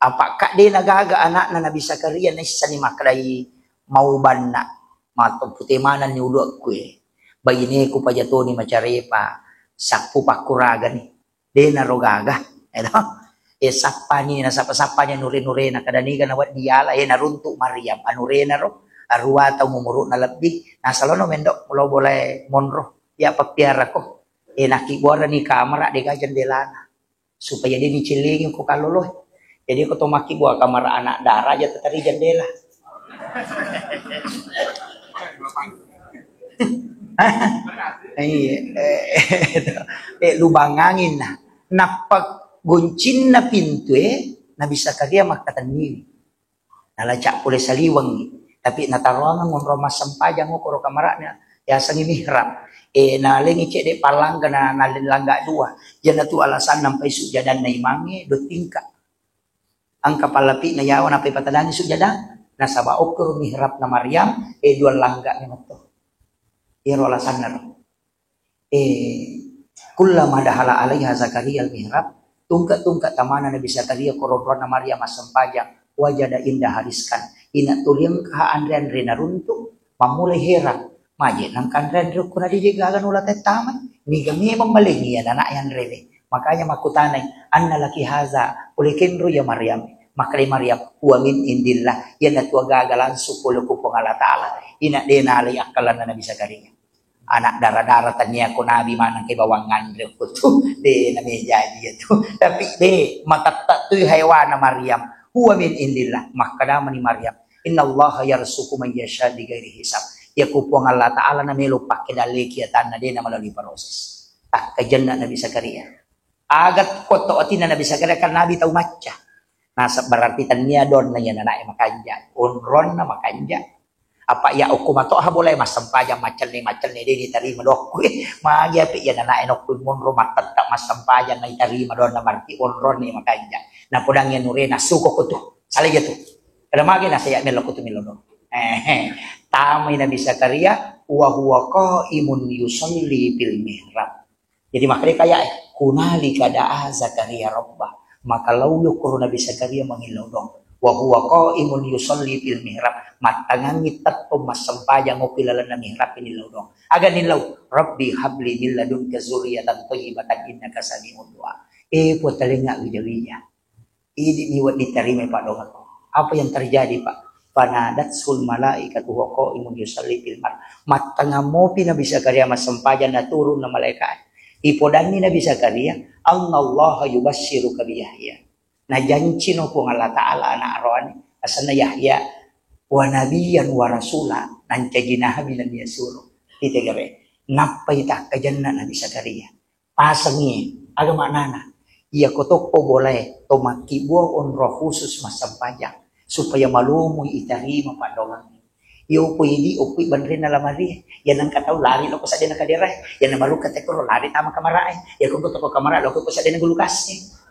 Apa ka de na gaga anakna Nabi Zakaria naissani makkedai mau banna. Mato pute manenni uluakku, eh. Baineku pajatoni macarepa. Sappu pakkuragani. De naro gaga, eto. E, sappani, nasappa-sappani anure-nurena, kada niga nawedding yala, e, naruntuk Maryam, anurena ro, arua taung umuru'na lebbi, nasalono mendo lo bolae monro, ya pappiarako. E, nakkibuarani kamara dega jendelana. Supaya de nicellengi ko kalloloe. Jadi ko to makkibua kamara anak dara aja teteri jendela. Iya, eh, eh, lubang angin nah. Nappa goncinna pintue, Nabi Zakaria makkatenniwi. Nalaca pole saliwengngi. Tapi nataroangang monro massempajang okoro kamara'na, yasengngi mihrab. Eh, nalengi cedde pallangga na, naleng langga dua. Iyanatu alasanna nampai sujjadanna imangnge dua tingkat. Engka pallapi'na yawa nappai patadangi sujjadang, nasaba okkoro mihrabna Maryam, eh, dua langga memetto. Iyaro alasanna ro. Eh, kullama dakhala alaiha Zakaria al-mihrab, tungke-tungke tamana Nabi Zakaria ko ronronna Maryam massempajang, wajada indaha rizqan, Ina tuliang ka anre-anre naruntu, mammulai herang. Maje nang kanre-anre ko na dije gaga nula tettamai. Niga memang malengi ya nana yang rele. Makanya makutanai, "Anna laki haza, pole kenro ya Maryam?" Makale Maryam, "Huwa min indillah, yana tua gaga langsung pole ku Puang Allah Ta'ala." Ina dena alai akkalanna Nabi Zakaria. Anak dara-dara tania ko nabi maneng ke bawang nganre ko tu. De na mejaji ya tu. Tapi de, matatta tu hewana Maryam. "Huwa min indillah." Makkadamani Maryam, "Innallaha yarzuqu man yasha bighairi hisab." Ya ku Puang Allah Ta'ala na melo pakke dalle kiatanna de na melalui proses. Takkajanna Nabi Zakaria. Agat kotto atinna Nabi Zakaria kan nabi tau macca. Nasab berarti tania donna ya nana e makanja. Onronna makanja. Apa ya okko matoha boleh massempajang macelle-macelle de ditarima dokku. Magi api ya nana e nokku monro matetta massempajang na itarima donna berarti onronni makanja. Na podang ya nurena suko ko tu. Salah ya tu. Kada magi na saya melo ko tu melo do. Eh, tamai Nabi Zakaria wa huwa qaimun yusalli fil mihrab. Jadi makanya kayak, "Hunalika da'a Zakaria rabbah." Maka lauyokoro Nabi Zakaria mangillau dong. "Wa huwa qaimun yusalli fil mihrab." Mattangangi tettong massempajang okko ilalenna mihrab ini lau dong. Aga nillau, "Rabbi habli min ladunka zuriyatan thayyibatan innaka sami'ud du'a." Eh, Puang, talenga wija-wija. Idi mi wedding tarima, Pak, doang. Apa yang terjadi, Pak? Fanadatsul malaikatu wa qaimun yusalli fil mar. Mattangammopi Nabi Zakaria massempajang, naturunna malaika. Ipodanni Nabi Zakaria, "Annallaha yubassiruka bi Yahya." Najancino Puang Allah Ta'ala anak aroane, asenna Yahya, "wa nabiyyan wa rasula," nancaji nabi nani asuro. Itegere, nappai takkajanna Nabi Zakaria. Pasengngi, aga maknana? Iya ko tokko bolae, to makkibua onro khusus massempajang, supaya malomoi itarima paddoangengnge. Iya upo idi, upo banrena lamari, iya nengka tau lari loko sadena kaderae, iya namarukka tekoro lari tama kamarae, iya ko toko kamara loko ko sadena gulukase.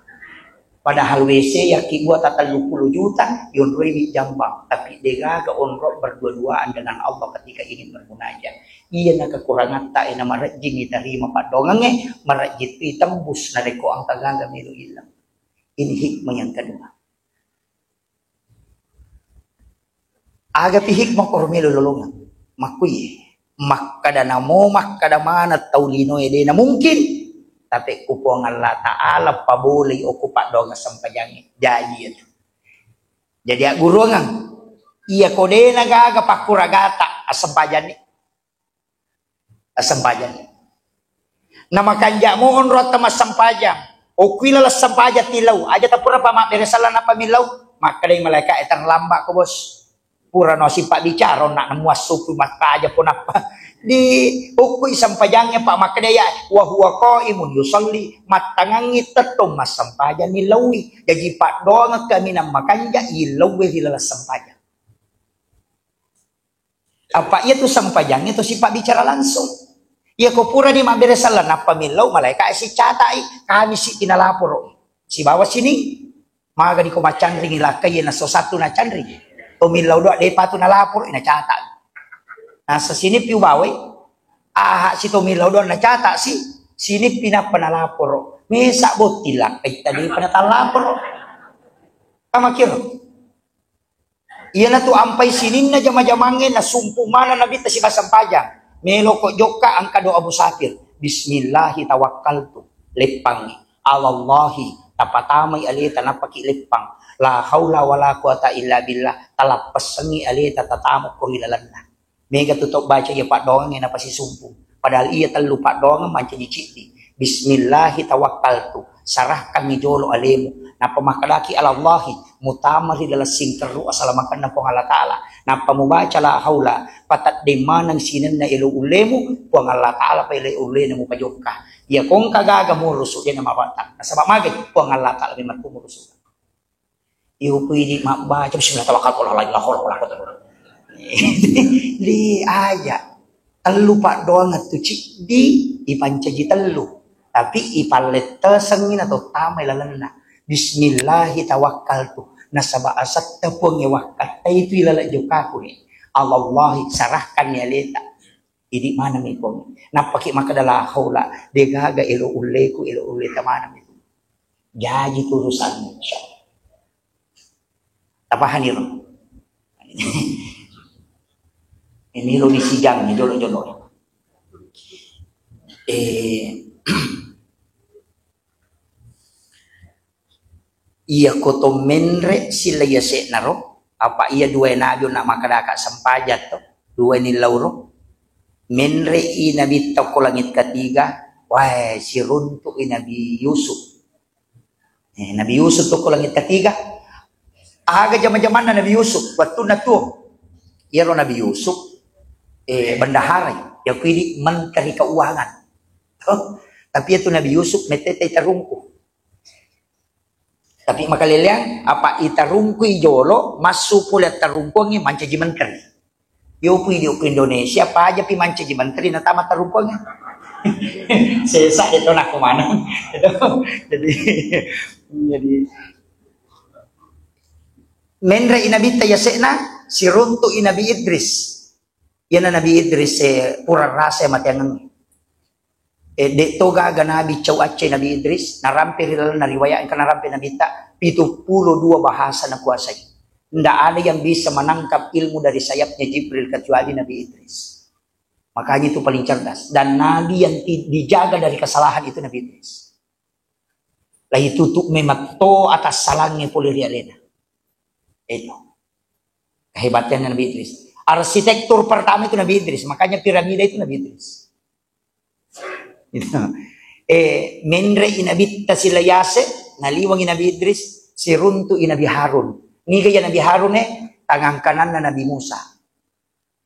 Padahal W C yakkibua ta telluppulo juta, yonroiwi jambang, tapi degaga onro berdua-duaan dengan Allah ketika ingin bermunajat. Iyana kekurangatta e, namarejjing itarima paddoangengnge, marejjing tu itembus narekko engka gaga melo illeng. Ini hikmah yang kedua. Agapi hikmah koro melo lolongeng. Makkuye, makkada namo, makkada maneng tau linoe de na mungkin. Tapi ku Puang Allah Ta'ala pabolei okko paddoangeng sempajangnge. Jaji itu. Jadi agguruangeng. Iya ko de na gaga pakkuragata assempajanni. Assempajang. Namakanja'mo onroatta massempajang. Okui laleng sempajang tilau. Aja tapura pa mabbere sallang nappa millau. Makkedai malaika e, "Terlambat ko, Bos. Pura no sipabbicara, onna namuassupu makkaja po nappa." Di okui sempajangnge, Pak, makkeda ya, "Wa huwa qaimun yusalli." Mattangangngi tettong massempajang nillaui. Jaji paddoangeng kaminang makanja illaue ri laleng sempajang. Apa iya tu sempajang itu sifat bicara langsung. Iya ko pura di mabbere sallang nappa millau, malaika e sicatai, kami si pinalaporo. Sibawa sini, maga di ko macanring lakkai na so satu na canring. To millau doa de patu nalaporo na catat. Nah, sesini piu bawai, aha si to millau doa na catat si, sini pinappa nalaporo. Mesa botting lakkai tadi pada talaporo. Kamakiro. Iyanatu ampai sininna jama-jamangnge nasumpu maneng Nabitta sibawa sempajang. Meloko jokka engka doa musafir. "Bismillahi tawakkaltu." Leppangngi. "Alallahi," tapatamai aleta nappaki leppang. "La haula wala quwata illa billah," talappessengngi aleta tatamukko ri lalenna. Mega tu tau baca iya paddoangengnge napasisumpu. Padahal iya tellu paddoangeng mancaji ciddi. "Bismillahi tawakkaltu," sarahkangngi jolo alemu. Nappa makkedaki, "Alallahi," mutama ri laleng singkerru asalamakenna Puang Allah Ta'ala. Nappa mubaca, "La haula," pateddeng maneng sinenna elo ullemu, Puang Allah Ta'ala pa elo ullena mupajokka. Iya kongka gaga murusu dena mabatta. Nasaba magai? Puang Allah Ta'ala memang tu murusu. Iyo, ku idi mabbaca, "Bismillah, tawakkaltu ala Allah, la haula wala quwwata illa billah." Di aja. Tellu paddoangeng tu ciddi, ipancaji tellu. Tapi ipallettesengngi natottamai lalenna. "Bismillahi tawakkaltu." Nasaba asetta Puangnge wakkattai tu ilaleng jokkaku he. "Alallahi," sarahkanni aleta. Idi maneng mi Puang. Nappaki makkeda, "La haula," degaga elo ulleku, elo ulleta maneng mi Puang. Jaji tu urusanmu, insyaallah. Tapahani ro? Ini lo ni sijang ni jolo-jolo. Eh, iya koto menre sila iya seknaro, apa iya dua nabi na makadaka sempajang to, dua ni lauro. Menre i nabi tau ko langit ketiga, wah, siruntu i Nabi Yusuf. Eh, Nabi Yusuf to ko langit ketiga. Aga jama-jamanna Nabi Yusuf, wattunna tuo. Iyaro Nabi Yusuf, eh, bendahara, ya kuidi menteri keuangan. Toh? Tapi itu Nabi Yusuf metete tarungku. Tapi makaleleang, apa itarungkui jolo, massu pole tarungkuangi mancaji menteri. Yo pui di Indonesia, paja pi mancaji menteri, natama tarungkuangi. Sesa itu nak maneng. Jadi, jadi, menre i nabitta yasekna, siruntu i Nabi Idris. Iyana Nabi Idris, eh, pura rasa mateangengnge. Eh, de to gaga nabi cau acce Nabi Idris, narampe ri lalenna riwayat engka narampe nabitta, pitu pulo dua bahasa nakuasai. Ndak ada yang bisa menangkap ilmu dari sayapnya Jibril kecuali Nabi Idris. Makanya itu paling cerdas. Dan nabi yang ti-, dijaga dari kesalahan itu Nabi Idris. Lai tutup memang to atas salangnya pole ri alena. Itu. Kehebatannya Nabi Idris. Arsitektur pertama itu Nabi Idris. Makanya piramida itu Nabi Idris. Gitu. Eh, menre i nabitta sila yase, naliwang i Nabi Idris, siruntu i Nabi Harun. Niga ya Nabi Harun, eh? Tangan kananna Nabi Musa.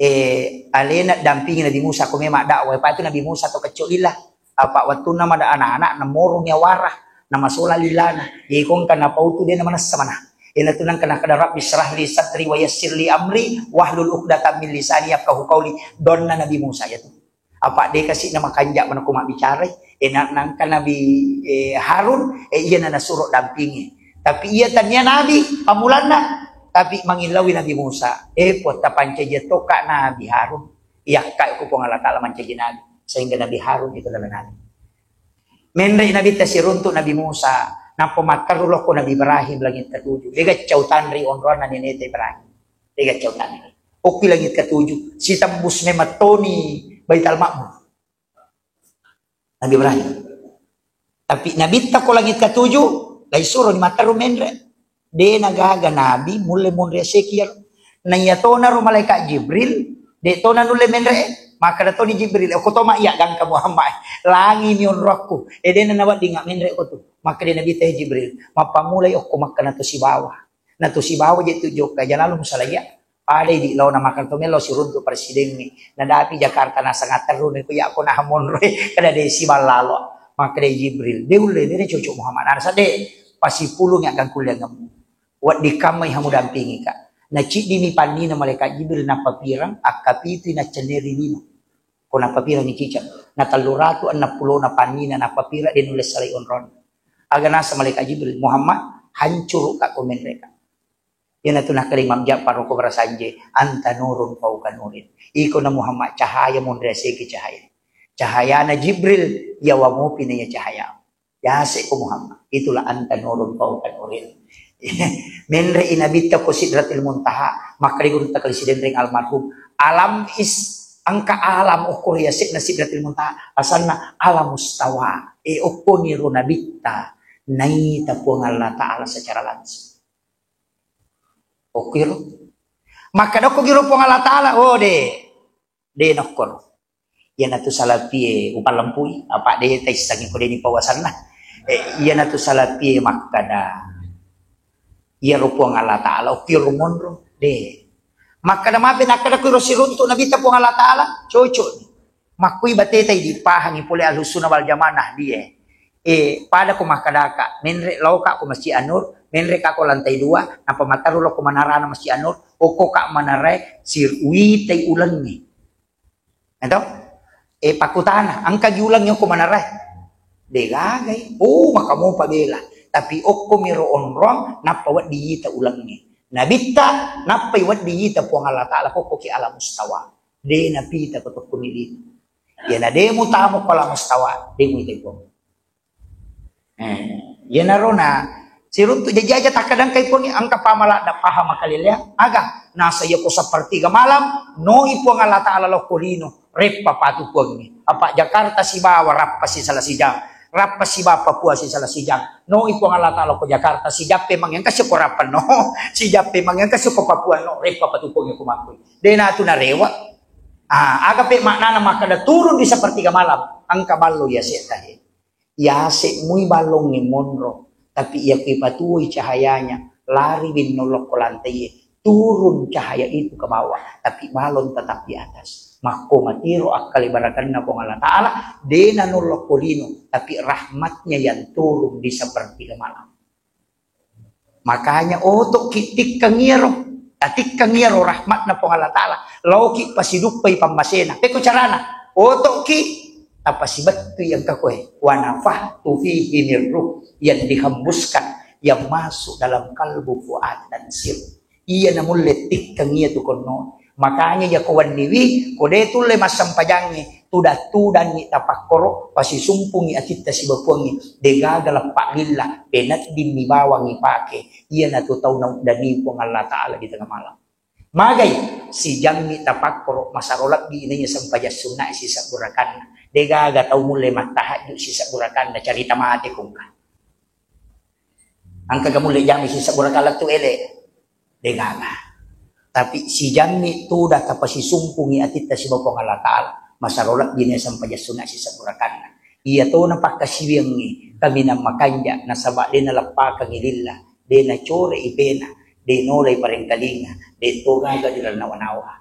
Eh, alena dampingi Nabi Musa, ko memang dakwah, pa itu Nabi Musa to kecco lila. Apa wattunna mada anak-anak, namorong ya warah, namasola lilana. Ye kongka napautu de namanessa mana. Ina tunang kana kada Rabbi syrah li sadri wa yassir li amri, wahlul uqdatam min lisani yafqahu qauli. Donna Nabi Musa ya tu. Apa de kasi na makanja mana ko mabbicara, eh, na-, nangka Nabi, eh, Harun, eh, iya na nasuro dampingi. Tapi iya tania Nabi, pamulanna, tapi mangillaui Nabi Musa. Eh, puatta pancaji toka Nabi Harun. Iya, ka ko Puang Allah Ta'ala mancaji Nabi. Sehingga Nabi Harun itu adalah Nabi. Menre Nabi tasiruntu Nabi Musa, nappa matteru lokko Nabi Ibrahim langit ketujuh. Dega cau tanri onronna neneta Ibrahim. Dega cau tanri. Okki langit ketujuh, sitembus memettoni Baitul Makmur. Nabi Ibrahim. Tapi Nabitta ko langit ketujuh, lai suro ni matteru menre. De nagaga nabi mulle monre seki iyaro. Na iya tonaro malaikat Jibril, de tona nulle menre. Makkeda toni Jibril, "Okko toma iya gangka Muhammad. Langi mi onrokku." E de na nawedding menre ko tu. Makkeda Nabitta, "Eh Jibril, mappamulai okko makkeda to sibawa." Na to sibawa je tu jokka jalalu musalaiya. Pada idi laona makkeda to melo siruntu presidengnge. Nadapi Jakarta nasanga terru ni ku yakko naha monroe kada de siballalo. Makkeda Jibril, "De ulle, de cocok Muhammad." Nasa de pasipulung ya gangkulle ngemmu. Wedding kammai hamu dampingi ka. Na ciddimi pannina malaikat Jibril nappa pirang, akkapitui naccenneri lino. Ko nappa pirang cicak. Na tellu ratu enneng pulona pannina nappa pirang de nulle salai onronna. Aga nasa malaikat Jibril, "Muhammad, hancuru ka ko menre ka." Iyanatu nakkeda Imam Ja'far ko barasanje, "Anta nurun fauqa nurin." Iko na Muhammad cahaya monre seki cahaya. Cahayana Jibril, yawa mopi na iya cahaya. Yase ko Muhammad, itulah anta nurun fauqa nurin. Menre i nabitta ko Sidratil Muntaha, makkeda gurutta kali Sidenreng almarhum, "Alam is, engka alam okko ri yasekna Sidratil Muntaha, asanna alam mustawa." E, okko ni ro nabitta naita Puang Allah Ta'ala secara langsung. Okkiro. Makkeda okko giro Puang Allah Ta'ala, oh de, de nokkoro. Iyanatu salapie upallempui, apa de taissengi ko de ni pawasanna. Eh, iyanatu salapie makkeda, iyaro Puang Allah Ta'ala, okkiro monro, de. Makkeda mape nakkeda kuiro siruntu nabitta Puang Allah Ta'ala, cocok. Makkui bateta idi pahangi pole Ahlussunnah wal Jamaah Nahdiyah. Eh, pada ko makkedaka, menre laoka ko Masjid An-Nur, menre ka ko lantai dua, nappa matteru lao ko manarana Masjid An-Nur, okko ka manarae sir-, uwitai ulengnge. Ento? Eh, pakutana, engka gi ulengnge okko manarae? Degagai. Oh, maka mopa bela. Tapi okko miro onrong, nappa wedding ita ulengnge. Nabitta, nappai wedding ita Puang Allah Ta'ala, kokkoki alam mustawa. De napita ko tokko milini. Iyana de mutamu ko alam mustawa, de muitai Puang. Eh, iyanaro na Siruntu jaji aja takkadangkai Puangnge, engka pamaladda paham makaleleang. Aga? Nasa iya ko sepertiga malam, noi Puang Allah Ta'ala lokko lino, reppa patu Puangnge. Apa Jakarta sibawa rappa sisala sijang, rappa sibawa Papua sisala sijang. Noi Puang Allah Ta'ala ko Jakarta, sijappe mangengka siko rappa no, sijappe mangengka siko Papua no, reppa patu Puangnge ko makkoi. Dena tu narewa. Ah, aga pe maknana makkada turun di sepertiga malam, engka ballo iya setta he. Yase mui ballongnge monro, tapi iya kui patuoi cahayanya, lari winno lokko lantaiye, turun cahaya itu ke bawah, tapi balon tetap di atas. Makko matiro akkale barakanna Puang Allah Ta'ala, dena nollokko lino, tapi rahmatnya yang turun di sepertiga malam. Makanya oto'ki tikkang iyaro, tatikkang iyaro rahmatna Puang Allah Ta'ala, laoki pasiduppai pammasena. Pekko carana? Oto'ki tapasibettui engka koe. Wa nafakhtu fihi min ruh, yang dihembuskan, yang masuk dalam kalbu, fuad, dan sir. Iya namulle tikkang iya tu konno. Makanya iya ko wenniwi, ko de tulle massempajangngi, tudang-tudangngi tapakkoro, pasisumpungngi atitta sibawa Puangnge, degaga leppa lilla, peneddimmi bawang ipake, iyanatu tau nauddani Puang Allah Ta'ala di tengah malam. Magai, sijammi tapakkoro, masaro lebbi naiya sempajang sunna sisebbu rakanna, degaga tau mulle mattahajju sisebbu rakanna, carita mate kongka. Engka ga mulle jami sisebbu raka lettu ele? Degaga. Tapi sijammi tuda tapasisumpungi atitta sibawa Puang Allah Ta'ala, masaro lebbi ne sempajang sunna sisebbu rakanna. Iya tona pakkasiwiangngi kaminang makanja, nasaba de naleppakangi lilla, de nacore ipena, de nolai parengkalinga, de to gaga dilaleng nawa-nawa.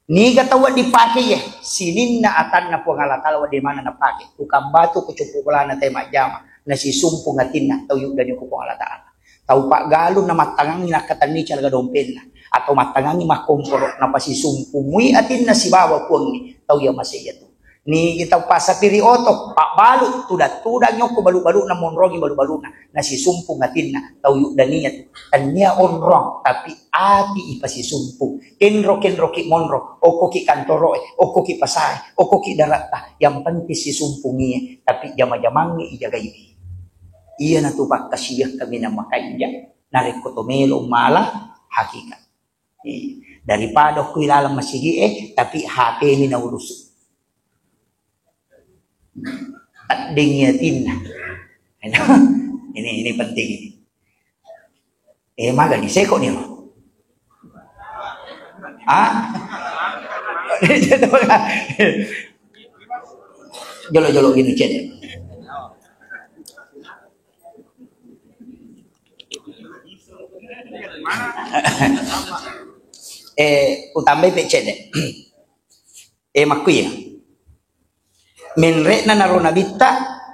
Niga tau wedding pake ye? Sininna atanna Puang Allah Ta'ala wedding mana napake. Tukang batu ko cuppu bolana te majjama, nasisumpung atinna tau yuddani ko Puang Allah Ta'ala. Tau paggalung na mattangangi nakkatenni calaga dompenna, atau mattangangi makkomporo, napasisumpung mui atinna sibawa Puangnge, tau iya masei iyatu. Nigi tau passapiri oto, pabbalu, tudang-tudang nyokko balu-baluna, monrongi balu-baluna, nasisumpung atinna tau yuddani iyatu. Tennia onrong, tapi ati ipasisumpung. Kenro-kenroki monro, okkoki kantoroe, okkoki pasae, okkoki daratta, yang penting sisumpungie, tapi jama-jamangnge ijagaiwi. Iyanatu pakkasiwiang kaminang makanja, narekko to melo mala hakikat. Eh, daripada okko ilalang masigi e, tapi H P ni naulusu. Tedding yatinna. Ini, ini penting ini. Eh, maga ni seko ni. Ah? Jolo-jolo gini cedek. Eh, utambai pe cedek. Eh, makkuya. Menre'na naro nabitta,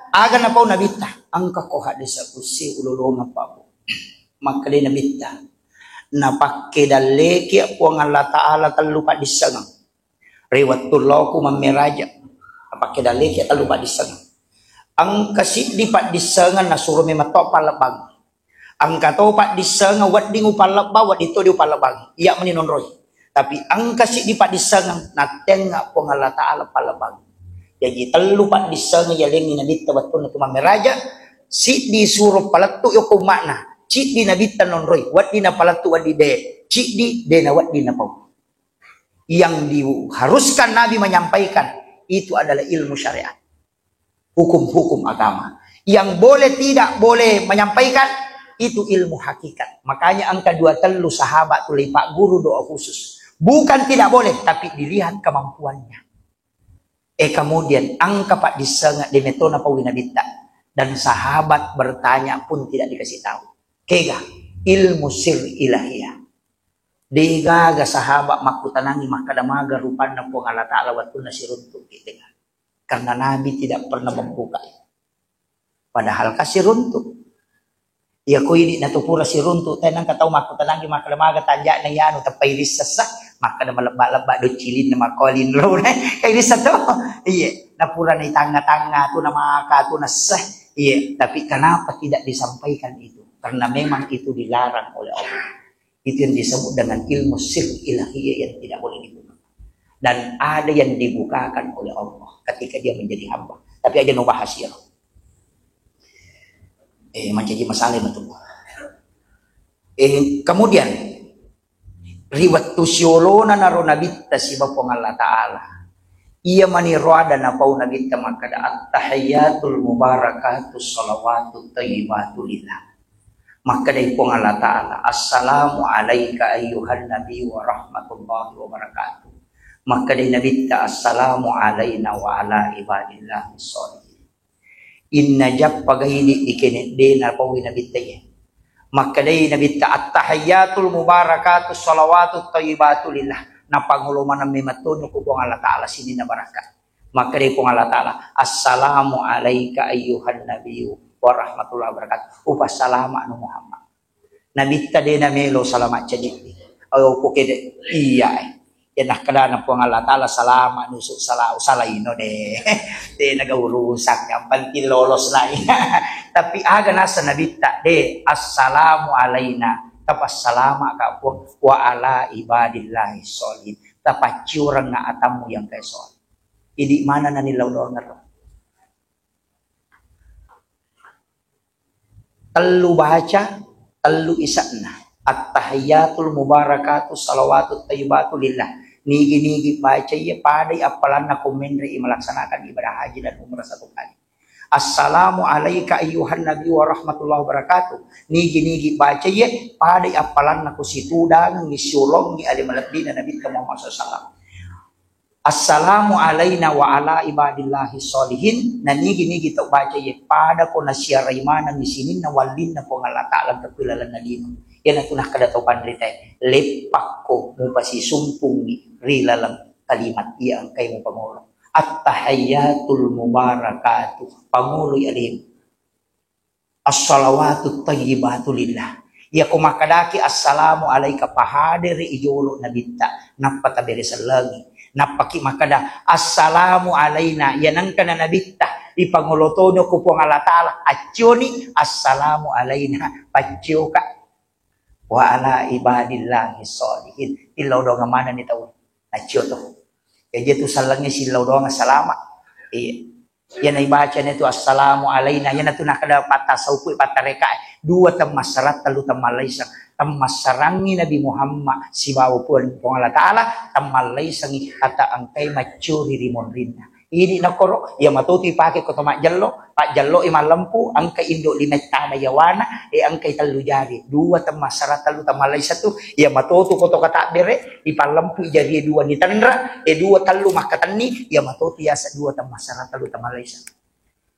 aga napau nabitta? Engka ko hadis kusi ulolongeng pabu. Makkeda nabitta, napakke dalleki Puang Allah Ta'ala tellu paddissengeng. Ri wettu loku mammeraja, napakke dalleki tellu paddissengeng. Engka siddi paddissengeng nasuro memetto pallebbang. Engka to paddissengeng wedding upallebba, wedding to di upallebbangi. Iya meni nonroi. Tapi engka siddi paddissengeng nattengnga Puang Allah Ta'ala pallebbangi. Jaji tellu paddissengeng yalengngi nabitta wettunna tu mammeraja, siddi suro palettu yoko umma'na, siddi nabitta nonroi, wedding napalettu wedding de, siddi de na wedding napau. Yang diharuskan Nabi menyampaikan itu adalah ilmu syariat. Hukum-hukum agama. Yang boleh tidak boleh menyampaikan itu ilmu hakikat. Makanya engka dua tellu sahabat tu leipagguru doa khusus. Bukan tidak boleh, tapi dilihat kemampuannya. Eh, kemudian engka paddissengeng de metto napaui nabitta. Dan sahabat bertanya pun tidak dikasih tahu. Kega ilmu sir ilahiyah. Degaga sahabat makkutanangi makkeda maga rupanna Puang Allah Ta'ala wettunna siruntuk kita. Karena Nabi tidak pernah membuka. Padahal kasih runtuk. Iya ko idi natu pura siruntuk, tenang ka tau makkutanangi makkeda maga tanja'na iyanu teppai rissessa, makkeda malebba-lebba do cilinna makkolinro. Kai rissa to. Iya, napura ni tanga-tanga tu namaka tu nassa. Iya, tapi kenapa tidak disampaikan itu? Karena memang itu dilarang oleh Allah. Itu yang disebut dengan ilmu sir ilahiyah yang tidak boleh dibuka. Dan ada yang dibukakan oleh Allah ketika dia menjadi hamba. Tapi aja no bahas ya. Eh, menjadi masalah itu. Eh, kemudian, ri wettu siolona naro Nabitta siba Puang Allah Ta'ala, iya mani roada napau Nabitta makkada, "At-tahiyyatul mubarakatus salawatut thayyibatu lillah." Makkedai Puang Allah Ta'ala, "Assalamu alaika ayyuhan nabi wa rahmatullahi wa barakatuh." Makkedai Nabitta, "Assalamu alaina wa ala ibadillahi sholihin." Inna jappa gaidi dikene de napaui Nabitta iye. Makkedai Nabitta, "At-tahiyyatul mubarakatus salawatut thayyibatu lillah." Napangolo maneng memettono ku Puang Allah Ta'ala sininna barakka. Makkedai Puang Allah Ta'ala, "Assalamu alaika ayyuhan nabiyyu wa rahmatullahi wa barakatuh." Upassalama'nu Muhammad. Nabitta de namelo salama ceddi. Ayo pokede iya. Eh. Ya nakkedana Puang Allah Ta'ala, "Salama nusu sala salaino de." De naga urusan, yang penting lolos lai. Tapi aga nasa Nabitta de, "Assalamu alaina." Tapassalama ka Puang, "Wa ala ibadillahi sholihin." Tapacciureng atammu yang kae soleh. Idi mana nani lau doang ero. Tellu baca, tellu ise'na. At-tahiyyatul mubarakatus salawatut thayyibatu lillah. Nigi-nigi baca iya padai appalanna ko menre i melaksanakan ibadah haji dan umrah satu kali. Assalamu alaika ayyuhan nabi wa rahmatullahi wa barakatuh. Nigi-nigi baca iya padai appalanna ko situdangengngi siolongngi ale malebbina Nabitta Muhammad sallallahu alaihi wasallam. Assalamu alaina wa ala ibadillahi sholihin. Na nigi-nigi tau baca iye, pada ko nasiarai manengngi sininna wallinna Puang Allah Ta'ala engka ku ilalenna lino. Iyanatu nakkeda tau panritae, "Leppakko mupasisumpungngi ri laleng kalimat iya engkai mupangolo. At-tahiyyatul mubarakatuh." Pangoloi alemu. As-salawatut thayyibatu lillah. Iya ko makkedaki, "Assalamu alaika," pahadere i jolo Nabitta, nappa tabere sellengi. Nappaki makkeda, "Assalamu alaina," iya nengkana Nabitta, ipangolo tono ko Puang Allah Ta'ala, accioni, "Assalamu alaina," paccioka. "Wa ala ibadillahi sholihin." Tillau doang manenni tau. Accio to. Jaji tu sallengnge sillau doang salama. Iya. Iyana ibacana tu assalamu alaina, iyanatu nakkeda patta saupu, patta rekae. Dua temmassarang, tellu temmallaiseng. Temmassarangngi Nabi Muhammad sibawa Puang, Puang Allah Ta'ala, temmallaisengngi kata engkai maccuri ri monrinna. Idi nakkoro, iya matotu ipake ko to majjello, pajjello i mallempu, engka indo lima tana yawana, e engkai tellu jari. Dua temmassarang, tellu temmallaiseng tu, iya matotu ko to katabbere, ipallempu i jarie dua nitenra, e dua tellu makkatenni, iya matotu yasa dua temmassarang, tellu temmallaiseng.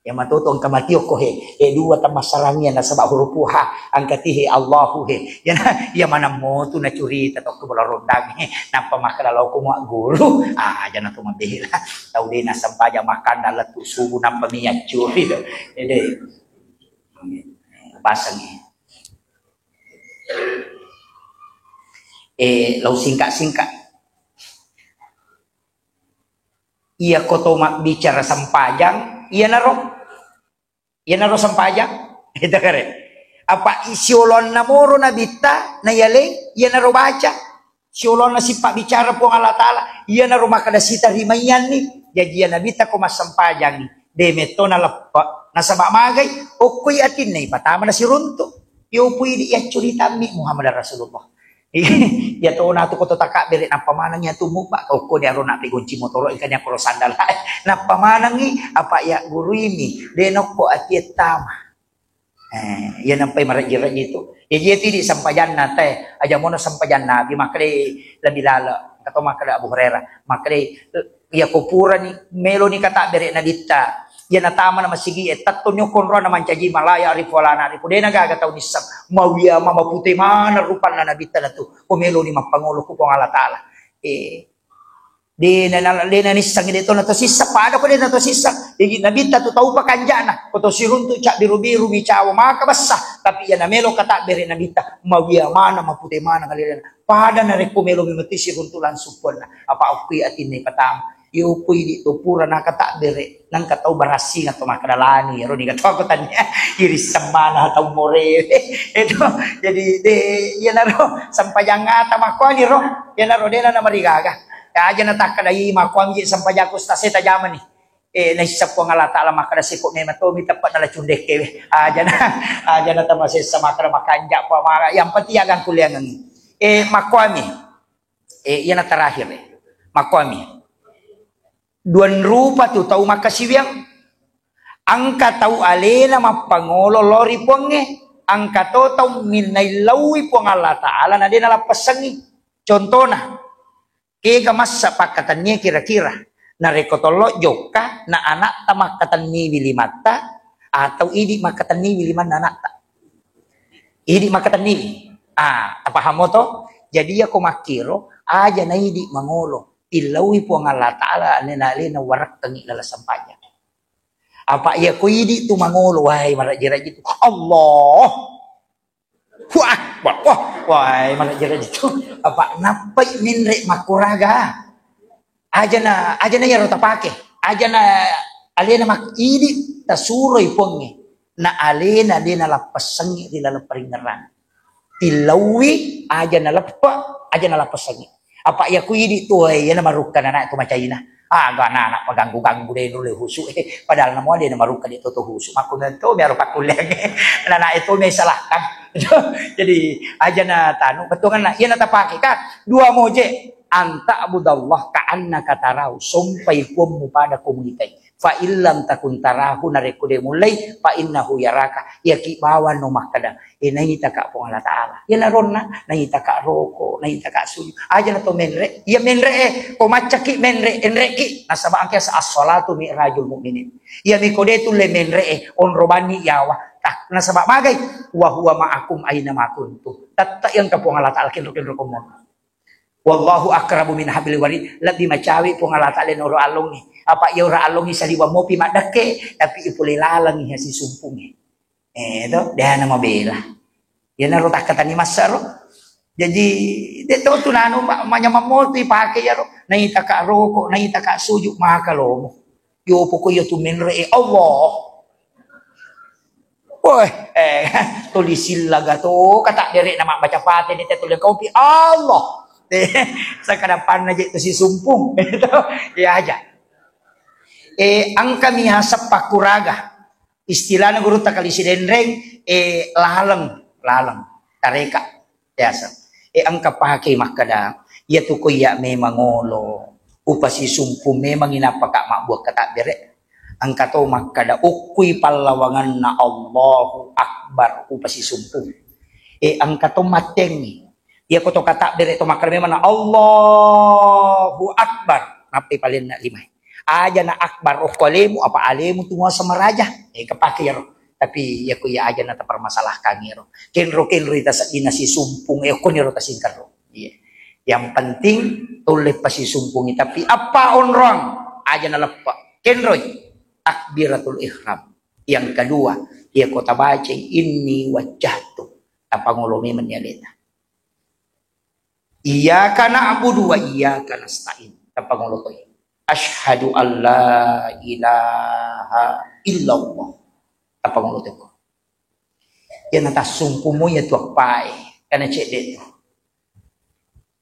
Iya matoto engka matiokko he, e dua temmassarangngi nasaba huruf ha, engka ti he Allahu he. Iya na, iya maneng motu nacurita tokko bola rondang he. Nappa makkeda lao ko mua guru, ah, aja na to mabela. Tau de nasempajang makkanda lettu subuh nappa mi accuri to. Ede. Pasang he. Eh, lau singkat-singkat. Iya ko to mabbicara sempajang, iyanaro, iyanaro sempajang. Itu kare. Apa i-, siolonna moro Nabitta na yaleng, iyanaro baca. Siolonna sipabbicara Puang Allah Ta'ala, iyanaro makkeda sitarimaianni. Jaji iya Nabitta ko massempajangi, de metto naleppe. Nasaba magai, okkoi atinna ipatama nasiruntu. Yopui di yaccuritammi Muhammad Rasulullah. Iya tona tu ko to takabbere nappa maneng iya tu mubba, okko ni aro nappi gonci motoro engka ni akkoro sandala. Nappa manengngi apa iya guruimi, de nokko atie tama. Eh, iya nampai marejji-rejji tu. Iya, iya tu di sempajanna te, aja mono sempajanna, bi makkeda lebih lala, atau makkeda Abu Hurairah, makkeda iya ko purani meloni katabbere Nabitta, iya natamana masigi e, tettoni okko onrona mancaji ma la ya'rifu wa la na'rifu, de nagaga tau nisseng, mawiya ma mapute maneng rupanna Nabitta natu, ko meloni mappangolo ku Puang Allah Ta'ala. Eh, de na, de na nisseng, de to na to sisseng, pada ko de na to sisseng. Jadi Nabitta tu tau pakanjana, ko to siruntu cabbiru-biru mi cawa maka bessa, tapi iya namelo katabbere Nabitta, mawiya maneng mapute maneng alena. Pada narekko melo mi mati siruntu langsung ponna. Apa okki atinna ipatama. Iyo pui di to pura nakatabbere, nangka tau barassing atau makkeda lani, ero ni kata aku tanya, iri semmana tau more. Itu jadi de, iyanaro sempajang ata makkuani ro, iyanaro de na marigaga. Ya aja natakkadai makkuangi sempajang ku stase tajamani. Eh, naisseng Puang Allah Ta'ala makkeda siko memang to mi teppa'na la cundekke we. Ajana, ajana tamasessa makkeda makanja' pa mara. Yang penting agang kuliangengi. Eh, makkuami. Eh, iyana terakhir, eh. Makkuami. Duang rupa tu tau makkasiwiang. Engka tau alena mappangolo lao ri Puangnge. Engka to tau minnaillauwi Puang Allah Ta'ala na de' nalappessengngi. Contona, kega massa pakkatennie kira-kira? Narekko tollo jokka na ana'ta makkatenniwi limatta atau idi' makkatenniwi limanna ana'ta? Idi' makkatenniwi. Ah, tapahamo to? Jadi iyako makkiro, aja na idi' mangolo. Illauwi Puang Allah Ta'ala alena-alena warekkengngi laleng sempajang. Apa iyako idi' tu mangolo, wai, marajji-rajji tu. Allah. Wah, wah, wah, wah, mana jera itu? Apa nappai menre' makkuraga? Ajana, ajana iyaro tapake. Ajana alena mak-, idi' tasuroi Puangnge. Na alena de' nalappessengngi ri laleng paringngerang. Tillauwi, ajana leppe', ajana lappessengngi. Apa iya ku idi' tu, eh, iyana marukka nana' tu macaina. Ah, aga nana' maganggu-ganggu de' nulle husu', eh. Padahal namo de' namarukka de' to, to husu'. Makko mento miaro pakkulleangnge. Nana' itu mi salahkan. Jadi, ajana tanu, bettuanna, iyana tapake ka, dua moje. Anta abudallah ka annaka tarahu, sompai Puammu pada ko muitai. Fa illam takun tarahu, narekko de' mullei, fa innahu yaraka, iyaki bawang no makkeda, eh, naitaka Puang Allah Ta'ala. Iyana ronna, naitaka roko', naitaka sujud. Aja na to menre', iya menre', eh, ko maccaki menre', enre'ki. Nasaba' engka as-salatu mi'rajul mu'minin. Iya mi ko de' tulle menre', eh, onro banni yawa. Tah, nasaba' magai, wa huwa ma'akum aina ma kuntum. Tette' engka Puang Allah Ta'ala kenro-kenro ko mulle. Wallahu aqrabu min hablil warid, lebbi macawe Puang Allah Ta'ala noro allongnge. Apa iya ora allongnge saliweng mopi maddekke, tapi ipole lalengngi hasisumpungnge. Eh, to, de' na mabela. Iyanaro takkatani massaro. Jadi, de' to tu nanu ma-, manyamang moto ipake iyaro. Naitaka roko', naitaka sujud, maka lomo. Yo, pokok iya tu menre', eh, Allah. Woi, eh, tuli sillaga to, kata' dere'na mabbaca Fatihah ni te tuli kopi. Allah. Eh, sakadapanna je' tu sisumpung. Iya aja. Eh, engka mi aseng pakkuraga. Istilahna gurutta kali Sidenreng, eh, laleng, laleng. Tareka. Biasa. Eh, engka pake makkeda, iya tu ko iya memang olo, upasisumpung memang inappa ka mabbuang katabbere. Engka to makkeda, ukkui pallawanganna Allahu Akbar, upasisumpung. Eh, engka to mattengngi. Iya ko to katabbere to makkeda memang na Allahu Akbar, nappai palenna lima. Aja na akbar okko alemu, apa alemu tu muaseng maraja. Eh, kepake iyaro. Tapi iya ko iya aja na tapermasalahkan iyaro. Kenro-kenro ita seddina sisumpung, eh, okko niro tasingkaro. Iya. Yang penting tulle pasisumpungi. Tapi apa onrong? Aja na leppe'. Kenroi. Takbiratul ihram. Yang kedua, iya ko tabacai inni wajjahtu. Tapangolo memang ni aleta. Iyyaka na'budu wa iyyaka nasta'in. Tapangolo toi. Asyhadu an la ilaha illallah. Tapangolo toi ko. Iya na tassumpumu iya tu appae. Kana cedde tu.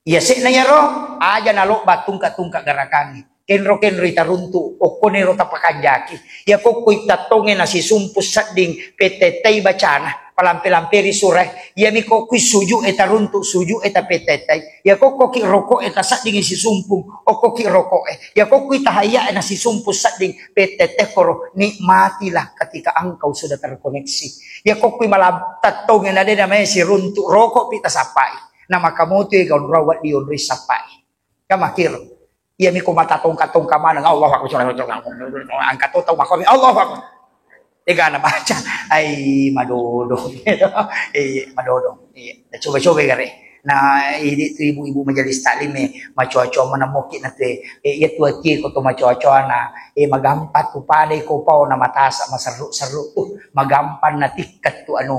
Iya se'na iyaro, aja nalobba tungka-tungka garakangnge. Kenro-kenro itaruntu, okkoniro tapakanjaki. Iya kokkoi tattongnge nasisumpu sedding, pettettei bacana, palampe-lamperi surae. Iyami kokkoi suju'e taruntu, suju'e tapettettei. Iya kokkoki roko'e taseddingi sisumpung, okkoki roko'e. Iya kokkoi tahayyae nasisumpu sedding, pettettei koro, nikmatilah ketika engkau sudah terkoneksi. Iya kokkoi malam tattongnge nadena mae siruntu, roko'pi tasappai. Namaka motu ega onroang wedding onroi sappai. Kan makkiro. Iyami ko mata tongka-tongka maneng, Allahu Akbar. Angka to tau makomi, Allahu Akbar. Ega na baca. Ai, madodong. Eh, madodong. Eh, coba-coba gare. Nah, ini tu ibu-ibu majelis taklim, eh, macoa-coa mana moki na te. Eh, iya tu ati ko to macoa-coa na. Eh, magampang tu padai ko pao na matasa maserru-serru tu. Magampang na tikkat tu anu,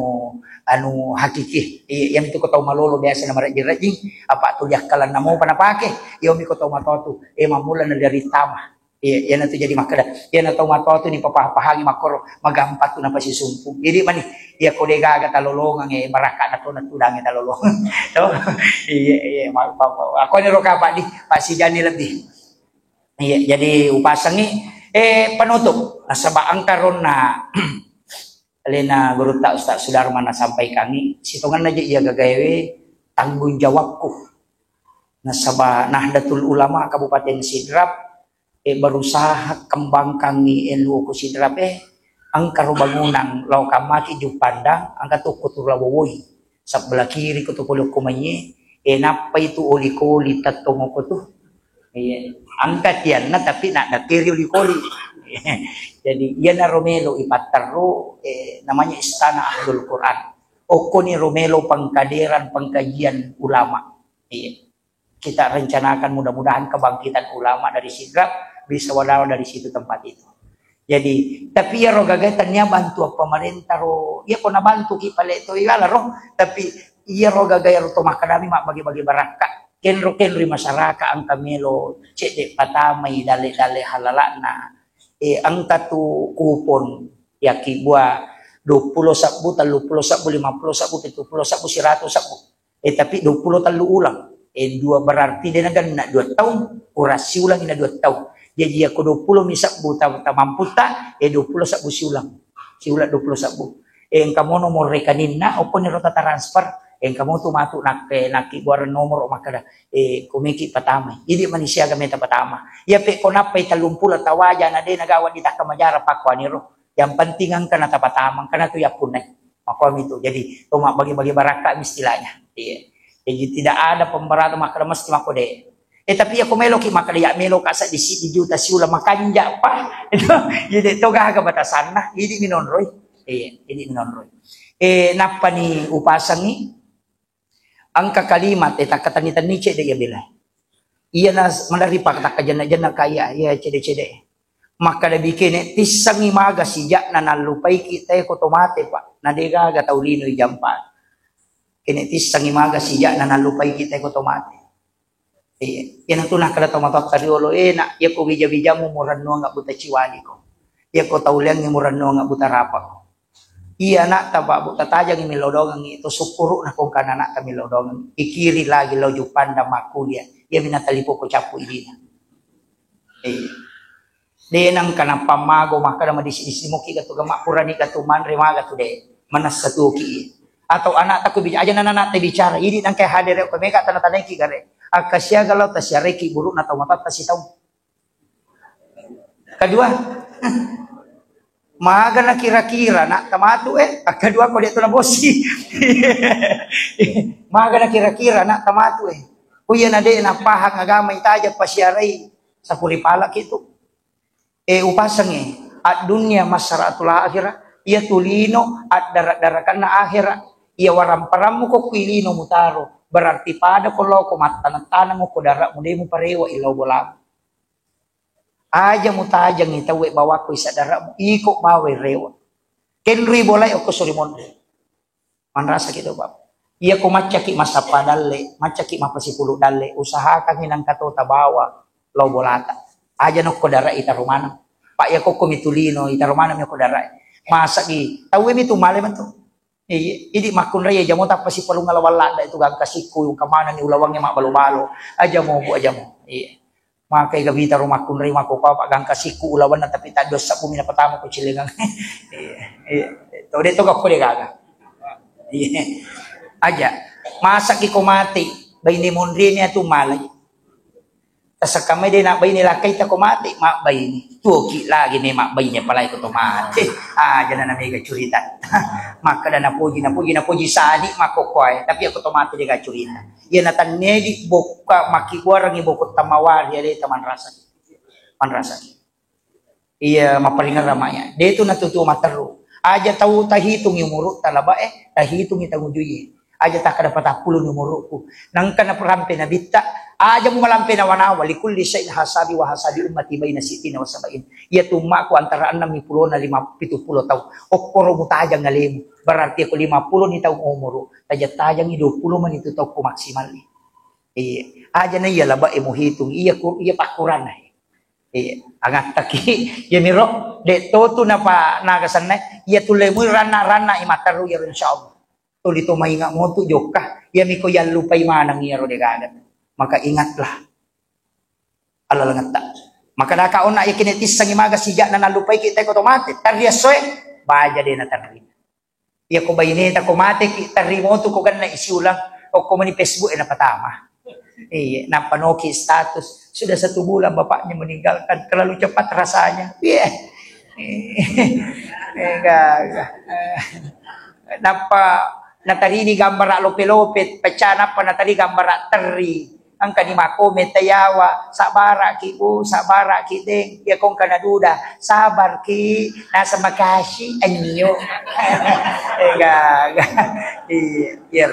anu hakiki. Iya, yang tu ko tau malolo biasa na marejjing-rejjing. Apa tu diakkalan namo pa napake. Iya mi ko tau matoa tu. Eh, mammula na dari tama. Iya, iyana tu jadi makkeda, iyana tau matoa tu ni papaha-pahangi makkoro, magampang tu napasisumpung. Jadi mani, iya ko de gaga talolongang, eh, barakka na to natudangi talolongang. To? Iya, iya, ma-, ma-, ma-, ako ni ro kapa di, pasijani lebih. Iya, jadi upasangi, Eh, penutup, nasaba engka ronna alena gurutta Ustaz Sudarman nasampaikangi, sitongenna je iya gagaewe tanggung jawabku. Nasaba Nahdlatul Ulama Kabupaten Sidrap, eh, berusaha kembangkangi, eh, luoku Sidrap, eh, engka ro bangunang lao kammaki Juppandang, engka tokko tu Lawowoi. Sebelah kiri ko tu pole ko maiye, eh, nappai tu oli-koli tettong ko tu. Iya, engka tianna tapi nak dakiri oli-koli. Jadi, iyana ro melo ipatterru, eh, namanya Istana Ahlul Quran. Okkoni ro melo pengkaderan pengkajian ulama. Iya. Kita rencanakan mudah-mudahan kebangkitan ulama dari Sidrap bisa wadawa dari situ tempat itu. Jadi, tapi iyaro gaga tania bantuan pemerintah ro, iya ko nabantu ki pale to igala ro, tapi iyaro gaga iyaro to makkadami mabbagi-bagi barakka. Kenro-kenroi masyarakat engka melo cedde patamai dalle-dalle halalakna. Eh, engka tu kupon yaki bua dua puluh sabbu, tellu puluh sabbu, lima puluh sabbu, pitu puluh sabbu, siratu sabbu. Eh, tapi dua puluh tellu ulang. Eh, dua berarti de nagenna dua taung, kurang siulang ina dua taung. Jadi, iya ko dua puluh mi sabbu ta-, tamamputta, eh, dua puluh sabbu siulang. Siulang dua puluh sabbu. Eh, engka mo nomor rekeninna, okkoni ro ta transfer, eh, engka mo tu matu nakke, nakki buareng nomor makkada, eh, komeki patamai. Idi mani siaga meta patama. Iya pe ko nappai tellung puluh tawaja na de nagawa ditakka majara pakkuani ro. Yang penting engka na tapatama, engka na tu yappunnai. Makkami tu. Jadi, to mabbagi-bagi barakka mi istilahnya. Iya. Jadi, tidak ada pemberatan makkada mesti makko de. Eh, tapi iya ko meloki makkada ya melo ka seddi-seddi juta siula makanja pa. Itu, jadi to gaga batasanna, idi minonroi. Iya, idi minonroi. Eh, nappani upasangi engka kalimat, eh, takkatenni-tenni cedde iya bela. Iya na maderri paktakka jenna-jenna kaya, iya cedde-cedde. Makkada bikene tissangi maga sijakna nallupaiki tae ko to mate, Pak. Na de gaga tau lino ijampa. Kene tissangi maga sijakna nallupaiki tae ko to mate. Iya, iyanatu nakkada tau matoatta riolo, eh, nak, iya ko wija-wijamu murennuang abbuta ciwaliko. Iya ko tau leangngi murennuang abbuta rapako. Iya, nak, tapa bu tatajangi millau dongengi, to sukkurukna ko engkana nak millau dongengi. Ikiri lagi lau Juppandang makkuliah. Iya mina talipo ko cappu idina. Iya. De nangka napammago makkada madisi-disi muki gatu gama purani gatu manre magatu de. Manessa tuki. Atau anak takku bija aja nana anak bicara. Ini nangka hadere ko mega tana-tanaiki gare. Akka siaga lau tasiareki burukna tau matatta sitau. Kedua, magana kira-kira nak tamatu eh. Akka dua ko de tu nabosi. Magana kira-kira nak tamatu eh. Ku iya na de napahang agama itaja pasiarai sapuri pala kitu. Eh, upasangi, ad-dunya masra'atul akhirah, iya tu lino addara-darakanna akhirah, iya waramparammu ko kui lino mutaro, berarti pada ko lao ko mattaneng-taneng ko dara'mu de muparewa illau bolamu. Aja mutajangi tauwe bawakko isa dara'mu, iko bawai rewa. Kenrui bolai okko suri monri. Manrasaki to, Bab. Iya ko maccaki massappa dalle, maccaki mappasipulu dalle, usahakangi nangka to tabawa lao bolata. Aja nokko dara itaro maneng. Pak iya kokko mitulino itaro maneng mi okko dara. Masagi tauwe mi tu male metu. Iya, idi makkunrai jamo tappa sipalunga lawang ladda itu gangka sikku, kamanani ulawangnge mabbalo-balo. Aja mo, Bu, aja mo. Iya. Makai gabita ro makkunrai makko papa gangka sikku ulawanna tapi taddo sabbu mina patama ko cilengang. Iya, iya. To de to gakko de gaga. Iya. Aja. Masaki ko mati, baine monrine atu malai. Tasakamai de nak baine lakai ta ko mati, mak baine. Tuoki lagi me mak baine palai ko to mati. Ah, jana na mega curita. Makkada napoji, napoji, napoji sani makko koe, tapi aku to mati de ga curita. Iya natannegi bokka makkibuarangi bokko tamawari aleta manrasaki. Manrasaki. Iya mapparingerra maya. De tu natutu matteru. Aja tau tahitungi umuru talaba eh, tahitungi tangujui. Aja takkada patappulo ni umuruku. Nangka naperampe nabitta, aja mu malampe nawa-nawa likulli syai'in hasabi wa hasabi ummati baina sittina wa sab'in. Iya tu ummaku antara enam puluh na lima, pitu puluh tau. Okkoro mutajang alemu. Berarti aku lima puluh ni tau umuru. Tajang-tajangi dua puluh mani tu tau ku maksimal ni. Iya, aja na iya laba e muhitung, iya ku, iya pakkuranna. Iya, angattaki, iya miro, de to tu napa naga sanna, iya tulle mui ranna-ranna i matteru iyaro insyaallah. Tuli to mainga motu jokka, iya miko yallupai maneng iyaro de gaga. Maka ingatlah. Alalengetta. Maka daka onna yakini tissangi maga sijak na nallupai kita ko to mate. Terri essoe, baja de na terri. Iya ko baineta ko mate ki terri motu ko ganna isi ulang. Okko meni Facebook e na patama. Iya, nappa noki status. Sudah satu bulan bapaknya meninggalkan. Terlalu cepat rasanya. Iya. Enggak, enggak. Nappa natarini gambara lope-lope, pecah nappa natari gambara terri. Engka ni makome tayawa, sabaraki bu, sabaraki deng. Ya kong kana duda, sabarki, nasa makasi, anyo. Enggak, enggak. Iya, iya.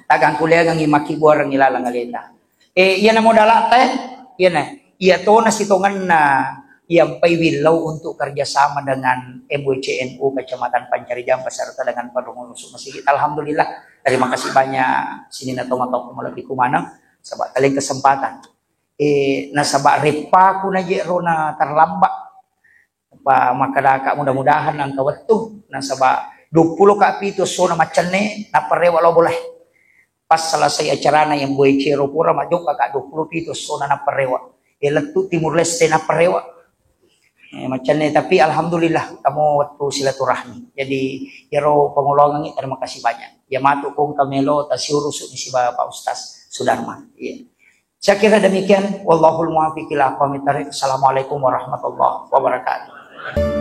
Tagang kuliah ngi maki buareng ilalang aleta. Eh, iya namo dalata, eh? Iya na. Iya tona sitongenna iya mpai willau untuk kerjasama dengan M W C N U Kecamatan Pancarijang beserta dengan pengurus masjid. Alhamdulillah, terima kasih banyak sini na toma toko malebbi kumana sebab kalian kesempatan. Eh, nasaba reppaku na je rona terlambat. Apa makkedaka mudah-mudahan engka wettu nasaba dua puluh ka pitu essona maccenne nappa rewa lao bolae. Pas selesai acarana yang boy cero pura majokka ka dua puluh pitu essona nappa rewa. E lettu Timur Leste nappa rewa. Eh, maccenne tapi alhamdulillah kamu wettu silaturahmi. Jadi iyaro pangoloangengngi terima kasih banyak. Ya matu kong kamelo tasiurusu ni siba Pak Ustaz Sudarma. Iya. Saya kira demikian. Wallahul muwaffiq ila aqwamit thariq. Assalamualaikum warahmatullahi wabarakatuh.